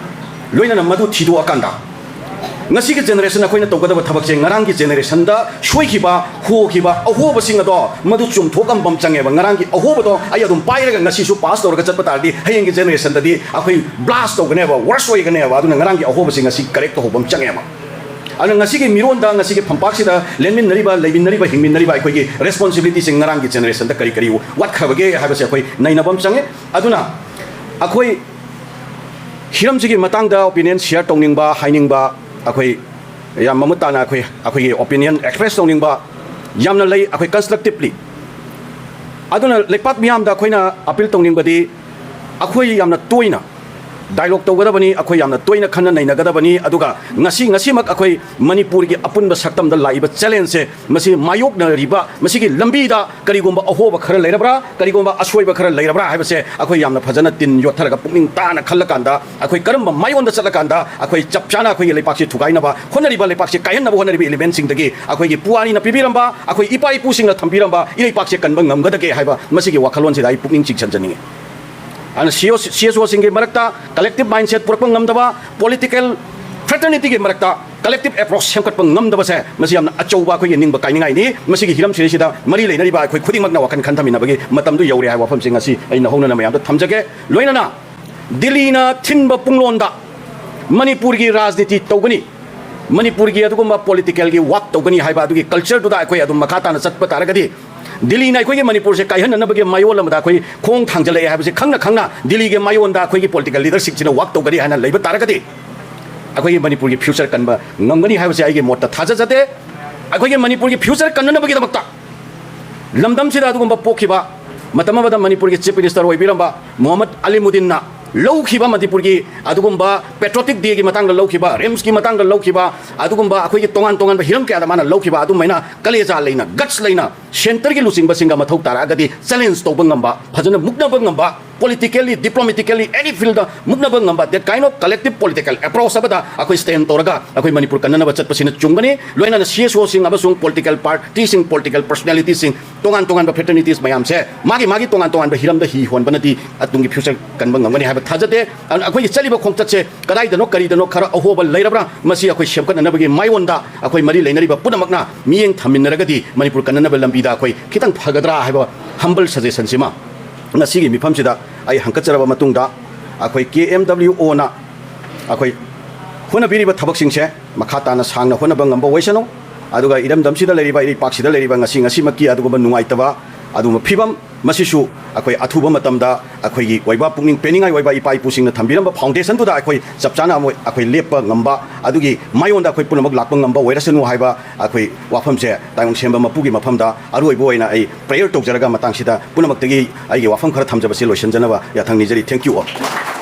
ꯂꯣꯏꯅꯅ ꯃꯗꯨ ꯊꯤꯗꯣꯛꯑꯀꯥꯟꯗ, ꯉꯁꯤꯒꯤ generation ꯑꯩꯈꯣꯏꯅ ꯇꯧꯒꯗꯕ ꯊꯕꯛꯁꯦ, ꯉꯔꯥꯡꯒꯤ generationꯗ ꯁꯣꯏꯈꯤꯕ, ꯍꯣꯈꯤꯕ ꯑꯍꯣꯕꯁꯤꯡ ꯑꯗꯣ ꯃꯗꯨ ꯆꯨꯝꯊꯣꯛꯑꯝꯕ ꯑꯃ ꯆꯪꯉꯦꯕ꯫ ꯉꯔꯥꯡꯒꯤ ꯑꯍꯣꯕꯗꯣ ꯑꯩ ꯑꯗꯨꯝ ꯄꯥꯏꯔꯒ ꯉꯁꯤꯁꯨ pass ꯇꯧꯔꯒ ꯆꯠꯄ ꯇꯥꯔꯗꯤ, ꯍꯌꯦꯡꯒꯤ generationꯗꯗꯤ ꯑꯩꯈꯣꯏ blast ꯇꯧꯒꯅꯦꯕ, worse ꯑꯣꯏꯒꯅꯦꯕ꯫ ꯑꯗꯨꯅ ꯉꯔꯥꯡꯒꯤ ꯑꯍꯣꯕꯁꯤꯡ ꯉꯁꯤ correct ꯇꯧꯍꯧꯕ ꯑꯃ ꯆꯪꯉꯦꯕ꯫ ꯑꯗꯨꯅ ꯉꯁꯤꯒꯤ ꯃꯤꯔꯣꯟꯗ, ꯉꯁꯤꯒꯤ ꯐꯝꯄꯥꯛꯁꯤꯗ ꯂꯦꯟꯃꯤꯟꯅꯔꯤꯕ, ꯂꯩꯃꯤꯟꯅꯔꯤꯕ, ꯍꯤꯡꯃꯤꯟꯅꯔꯤꯕ ꯑꯩꯈꯣꯏꯒꯤ responsibilityꯁꯤꯡ ꯉꯔꯥꯡꯒꯤ generationꯗ ꯀꯔꯤ ꯀꯔꯤ ꯋꯥꯠꯈ꯭ꯔꯕꯒꯦ ꯍꯥꯏꯕꯁꯦ ꯑꯩꯈꯣꯏ ꯅꯩꯅꯕ ꯑꯃ ꯆꯪꯉꯦ꯫ ꯑꯗꯨꯅ ꯑꯩꯈꯣꯏ ꯍꯤꯔꯝꯁꯤꯒꯤ ꯃꯇꯥꯡꯗ opinion share ꯇꯧꯅꯤꯡꯕ, ꯍꯥꯏꯅꯤꯡꯕ, ꯑꯩꯈꯣꯏ ꯌꯥꯝ ꯃꯃꯨꯠ ꯇꯥꯅ ꯑꯩꯈꯣꯏ, ꯑꯩꯈꯣꯏꯒꯤ opinion express ꯇꯧꯅꯤꯡꯕ ꯌꯥꯝꯅ ꯂꯩ꯫ ꯑꯩꯈꯣꯏ constructively, ꯑꯗꯨꯅ ꯂꯩꯄꯥꯛ ꯃꯤꯌꯥꯝꯗ ꯑꯩꯈꯣꯏꯅ appeal ꯇꯧꯅꯤꯡꯕꯗꯤ, ꯑꯩꯈꯣꯏ ꯌꯥꯝꯅ ꯇꯣꯏꯅ dialogue ꯇꯧꯒꯗꯕꯅꯤ, ꯑꯩꯈꯣꯏ ꯌꯥꯝꯅ ꯇꯣꯏꯅ ꯈꯟꯅ ꯅꯩꯅꯒꯗꯕꯅꯤ꯫ ꯑꯗꯨꯒ ꯉꯁꯤ, ꯉꯁꯤꯃꯛ ꯑꯩꯈꯣꯏ ꯃꯅꯤꯄꯨꯔꯒꯤ ꯑꯄꯨꯟꯕ ꯁꯛꯇꯝꯗ ꯂꯥꯛꯏꯕ challengeꯁꯦ, ꯃꯁꯤ ꯃꯥꯌꯣꯛꯅꯔꯤꯕ, ꯃꯁꯤꯒꯤ ꯂꯝꯕꯤꯗ ꯀꯔꯤꯒꯨꯝꯕ ꯑꯍꯣꯕ ꯈꯔ ꯂꯩꯔꯕ꯭ꯔꯥ, ꯀꯔꯤꯒꯨꯝꯕ ꯑꯁꯣꯏꯕ ꯈꯔ ꯂꯩꯔꯕ꯭ꯔꯥ ꯍꯥꯏꯕꯁꯦ ꯑꯩꯈꯣꯏ ꯌꯥꯝꯅ ꯐꯖꯅ ꯇꯤꯟ ꯌꯣꯠꯊꯔꯒ ꯄꯨꯛꯅꯤꯡ ꯇꯥꯅ ꯈꯜꯂꯀꯥꯟꯗ, ꯑꯩꯈꯣꯏ ꯀꯔꯝꯕ ꯃꯥꯏꯑꯣꯟꯗ ꯆꯠꯂꯀꯥꯟꯗ ꯑꯩꯈꯣꯏ ꯆꯞ ꯆꯥꯅ ꯑꯩꯈꯣꯏꯒꯤ ꯂꯩꯄꯥꯛꯁꯤ ꯊꯨꯒꯥꯏꯅꯕ ꯍꯣꯠꯅꯔꯤꯕ, ꯂꯩꯄꯥꯛꯁꯤ ꯀꯥꯏꯍꯟꯅꯕ ꯍꯣꯠꯅꯔꯤꯕ elementꯁꯤꯡꯗꯒꯤ ꯑꯩꯈꯣꯏꯒꯤ ꯄꯨꯋꯥꯔꯤꯅ ꯄꯤꯕꯤꯔꯝꯕ, ꯑꯩꯈꯣꯏ ꯏꯄꯥ ꯏꯄꯨꯁꯤꯡꯅ ꯊꯝꯕꯤꯔꯝꯕ ꯏꯔꯩꯄꯥꯛꯁꯦ ꯀꯟꯕ ꯉꯝꯒꯗꯒꯦ ꯍꯥꯏꯕ ꯃꯁꯤꯒꯤ ꯋꯥꯈꯜꯂꯣꯟꯁꯤꯗ ꯑꯩ ꯄꯨꯛꯅꯤꯡ ꯆꯤꯡꯁꯤꯟꯖꯅꯤꯡꯉꯤ꯫ ꯑꯗꯨꯅ ꯁꯤ ꯑꯣ, ꯁꯤ ꯑꯦꯁ ꯑꯣꯁꯤꯡꯒꯤ ꯃꯔꯛꯇ collective mindset ꯄꯨꯔꯛꯄ ꯉꯝꯗꯕ, political fraternityꯒꯤ ꯃꯔꯛꯇ collective approach ꯁꯦꯝꯒꯠꯄ ꯉꯝꯗꯕꯁꯦ, ꯃꯁꯤ ꯌꯥꯝꯅ ꯑꯆꯧꯕ ꯑꯩꯈꯣꯏꯒꯤ ꯅꯤꯡꯕ ꯀꯥꯏꯅꯤꯡꯉꯥꯏꯅꯤ꯫ ꯃꯁꯤꯒꯤ ꯍꯤꯔꯝꯁꯤꯗꯩꯁꯤꯗ ꯃꯔꯤ ꯂꯩꯅꯔꯤꯕ ꯑꯩꯈꯣꯏ ꯈꯨꯗꯤꯡꯃꯛꯅ ꯋꯥꯈꯜ ꯈꯟꯊꯃꯤꯟꯅꯕꯒꯤ ꯃꯇꯝꯗꯨ ꯌꯧꯔꯦ ꯍꯥꯏꯕ ꯋꯥꯐꯝꯁꯤ ꯉꯁꯤ ꯑꯩꯅ ꯍꯧꯅꯅ ꯃꯌꯥꯝꯗ ꯊꯝꯖꯒꯦ꯫ ꯂꯣꯏꯅꯅ ꯗꯤꯜꯂꯤꯅ ꯊꯤꯟꯕ ꯄꯨꯡꯂꯣꯟꯗ ꯃꯅꯤꯄꯨꯔꯒꯤ ꯔꯥꯖꯅꯤꯇꯤ ꯇꯧꯒꯅꯤ, ꯃꯅꯤꯄꯨꯔꯒꯤ ꯑꯗꯨꯒꯨꯝꯕ politicalꯒꯤ work ꯇꯧꯒꯅꯤ ꯍꯥꯏꯕ ꯑꯗꯨꯒꯤ cultureꯗꯨꯗ ꯑꯩꯈꯣꯏ ꯑꯗꯨꯝ ꯃꯈꯥ ꯇꯥꯅ ꯆꯠꯄ ꯇꯥꯔꯒꯗꯤ, ꯗꯤꯜꯂꯤꯅ ꯑꯩꯈꯣꯏꯒꯤ ꯃꯅꯤꯄꯨꯔꯁꯦ ꯀꯥꯏꯍꯟꯅꯅꯕꯒꯤ ꯃꯥꯌꯣꯜ ꯑꯃꯗ ꯑꯩꯈꯣꯏ ꯈꯣꯡ ꯊꯥꯡꯖꯜꯂꯛꯑꯦ ꯍꯥꯏꯕꯁꯦ ꯈꯪꯅ ꯈꯪꯅ ꯗꯤꯜꯂꯤꯒꯤ ꯃꯥꯌꯣꯟꯗ ꯑꯩꯈꯣꯏꯒꯤ political leadershipꯁꯤꯅ work ꯇꯧꯒꯅꯤ ꯍꯥꯏꯅ ꯂꯩꯕ ꯇꯥꯔꯒꯗꯤ, ꯑꯩꯈꯣꯏꯒꯤ ꯃꯅꯤꯄꯨꯔꯒꯤ future ꯀꯟꯕ ꯉꯝꯒꯅꯤ ꯍꯥꯏꯕꯁꯦ ꯑꯩꯒꯤ ꯃꯣꯠꯇ ꯊꯥꯖꯖꯗꯦ꯫ ꯑꯩꯈꯣꯏꯒꯤ ꯃꯅꯤꯄꯨꯔꯒꯤ future ꯀꯟꯅꯅꯕꯒꯤꯗꯃꯛꯇ ꯂꯝꯗꯝꯁꯤꯗ ꯑꯗꯨꯒꯨꯝꯕ ꯄꯣꯛꯈꯤꯕ, ꯃꯇꯝ ꯑꯃꯗ ꯃꯅꯤꯄꯨꯔꯒꯤ Chief Minister ꯑꯣꯏꯕꯤꯔꯝꯕ ꯃꯣꯍꯝꯃꯗ ꯑꯂꯤꯃꯨꯗꯤꯟꯅ ꯂꯧꯈꯤꯕ ꯃꯅꯤꯄꯨꯔꯒꯤ ꯑꯗꯨꯒꯨꯝꯕ patriotic dayꯒꯤ ꯃꯇꯥꯡꯗ ꯂꯧꯈꯤꯕ, RIMSꯀꯤ ꯃꯇꯥꯡꯗ ꯂꯧꯈꯤꯕ, ꯑꯗꯨꯒꯨꯝꯕ ꯑꯩꯈꯣꯏꯒꯤ ꯇꯣꯉꯥꯟ ꯇꯣꯉꯥꯟꯕ ꯍꯤꯔꯝ ꯀꯌꯥꯗ ꯃꯥꯅ ꯂꯧꯈꯤꯕ ꯑꯗꯨꯃꯥꯏꯅ ꯀꯂꯦꯖꯥ ꯂꯩꯅ, guts ꯂꯩꯅ centreꯒꯤ ꯂꯨꯆꯤꯡꯕꯁꯤꯡꯒ ꯃꯊꯧ ꯇꯥꯔꯛꯑꯒꯗꯤ challenge ꯇꯧꯕ ꯉꯝꯕ, ꯐꯖꯅ ꯃꯨꯛꯅꯕ ꯉꯝꯕ, politically, diplomatically, any fieldꯗ ꯃꯨꯛꯅꯕ ꯉꯝꯕ, that kind of collective political approach ꯑꯃꯗ ꯑꯩꯈꯣꯏ stand ꯇꯧꯔꯒ ꯑꯩꯈꯣꯏ ꯃꯅꯤꯄꯨꯔ ꯀꯟꯅꯅꯕ ꯆꯠꯄꯁꯤꯅ ꯆꯨꯝꯒꯅꯤ꯫ ꯂꯣꯏꯅꯅ ꯁꯤ ꯑꯦꯁ ꯑꯣꯁꯤꯡ ꯑꯃꯁꯨꯡ political partyꯁꯤꯡ, political personalityꯁꯤꯡ, ꯇꯣꯉꯥꯟ ꯇꯣꯉꯥꯟꯕ fraternities ꯃꯌꯥꯝꯁꯦ ꯃꯥꯒꯤ ꯃꯥꯒꯤ ꯇꯣꯉꯥꯟ ꯇꯣꯉꯥꯟꯕ ꯍꯤꯔꯝꯗ ꯍꯤ ꯍꯣꯟꯕꯅꯗꯤ ꯑꯇꯨꯡꯒꯤ future ꯀꯟꯕ ꯉꯝꯒꯅꯤ ꯍꯥꯏꯕ ꯊꯥꯖꯗꯦ꯫ ꯑꯗꯨꯅ ꯑꯩꯈꯣꯏꯒꯤ ꯆꯠꯂꯤꯕ ꯈꯣꯡꯆꯠꯁꯦ ꯀꯗꯥꯏꯗꯅꯣ ꯀꯔꯤꯗꯅꯣ ꯈꯔ ꯑꯍꯣꯕ ꯂꯩꯔꯕ꯭ꯔꯥ, ꯃꯁꯤ ꯑꯩꯈꯣꯏ ꯁꯦꯝꯒꯠꯅꯅꯕꯒꯤ ꯃꯥꯏꯑꯣꯟꯗ ꯑꯩꯈꯣꯏ ꯃꯔꯤ ꯂꯩꯅꯔꯤꯕ ꯄꯨꯝꯅꯃꯛꯅ ꯃꯤꯠꯌꯦꯡ ꯊꯝꯃꯤꯟꯅꯔꯒꯗꯤ ꯃꯅꯤꯄꯨꯔ ꯀꯟꯅꯅꯕ ꯂꯝꯕꯤꯗ ꯑꯩꯈꯣꯏ ꯈꯤꯇꯪ ꯐꯒꯗ꯭ꯔꯥ ꯍꯥꯏꯕ humble suggestionꯁꯤꯃ ꯉꯁꯤꯒꯤ ꯃꯤꯐꯝꯁꯤꯗ ꯑꯩ ꯍꯪꯀꯠꯆꯔꯕ ꯃꯇꯨꯡꯗ, ꯑꯩꯈꯣꯏ ꯀꯦ ꯑꯦꯝ ꯗꯕ꯭ꯂꯤꯎ ꯑꯣꯅ ꯑꯩꯈꯣꯏ ꯍꯣꯠꯅꯕꯤꯔꯤꯕ ꯊꯕꯛꯁꯤꯡꯁꯦ ꯃꯈꯥ ꯇꯥꯅ ꯁꯥꯡꯅ ꯍꯣꯠꯅꯕ ꯉꯝꯕ ꯑꯣꯏꯁꯅꯨ꯫ ꯑꯗꯨꯒ ꯏꯔꯝꯗꯝꯁꯤꯗ ꯂꯩꯔꯤꯕ, ꯏꯔꯩꯄꯥꯛꯁꯤꯗ ꯂꯩꯔꯤꯕ ꯉꯁꯤ, ꯉꯁꯤꯃꯛꯀꯤ ꯑꯗꯨꯒꯨꯝꯕ ꯅꯨꯡꯉꯥꯏꯇꯕ ꯑꯗꯨꯒꯨꯝꯕ ꯐꯤꯕꯝ, ꯃꯁꯤꯁꯨ ꯑꯩꯈꯣꯏ ꯑꯊꯨꯕ ꯃꯇꯝꯗ ꯑꯩꯈꯣꯏꯒꯤ ꯑꯣꯏꯕ ꯄꯨꯛꯅꯤꯡ ꯄꯦꯟꯅꯤꯡꯉꯥꯏ ꯑꯣꯏꯕ ꯏꯄꯥ ꯏꯄꯨꯁꯤꯡꯅ ꯊꯝꯕꯤꯔꯝꯕ foundationꯗꯨꯗ ꯑꯩꯈꯣꯏ ꯆꯞ ꯆꯥꯅ ꯑꯃꯨꯛ ꯑꯩꯈꯣꯏ ꯂꯦꯞꯄ ꯉꯝꯕ, ꯑꯗꯨꯒꯤ ꯃꯥꯏꯌꯣꯟꯗ ꯑꯩꯈꯣꯏ ꯄꯨꯝꯅꯃꯛ ꯂꯥꯛꯄ ꯉꯝꯕ ꯑꯣꯏꯔꯁꯅꯨ ꯍꯥꯏꯕ ꯑꯩꯈꯣꯏ ꯋꯥꯐꯝꯁꯦ ꯇꯥꯏꯕꯪ ꯁꯦꯝꯕ ꯃꯄꯨꯒꯤ ꯃꯐꯝꯗ ꯑꯔꯣꯏꯕ ꯑꯣꯏꯅ ꯑꯩ prayer ꯇꯧꯖꯔꯒ ꯃꯇꯥꯡꯁꯤꯗ ꯄꯨꯝꯅꯃꯛꯇꯒꯤ ꯑꯩꯒꯤ ꯋꯥꯐꯝ ꯈꯔ ꯊꯝꯖꯕꯁꯤ ꯂꯣꯏꯁꯤꯟꯖꯅꯕ ꯌꯥꯊꯪ ꯅꯤꯖꯔꯤ꯫ Thank you all꯫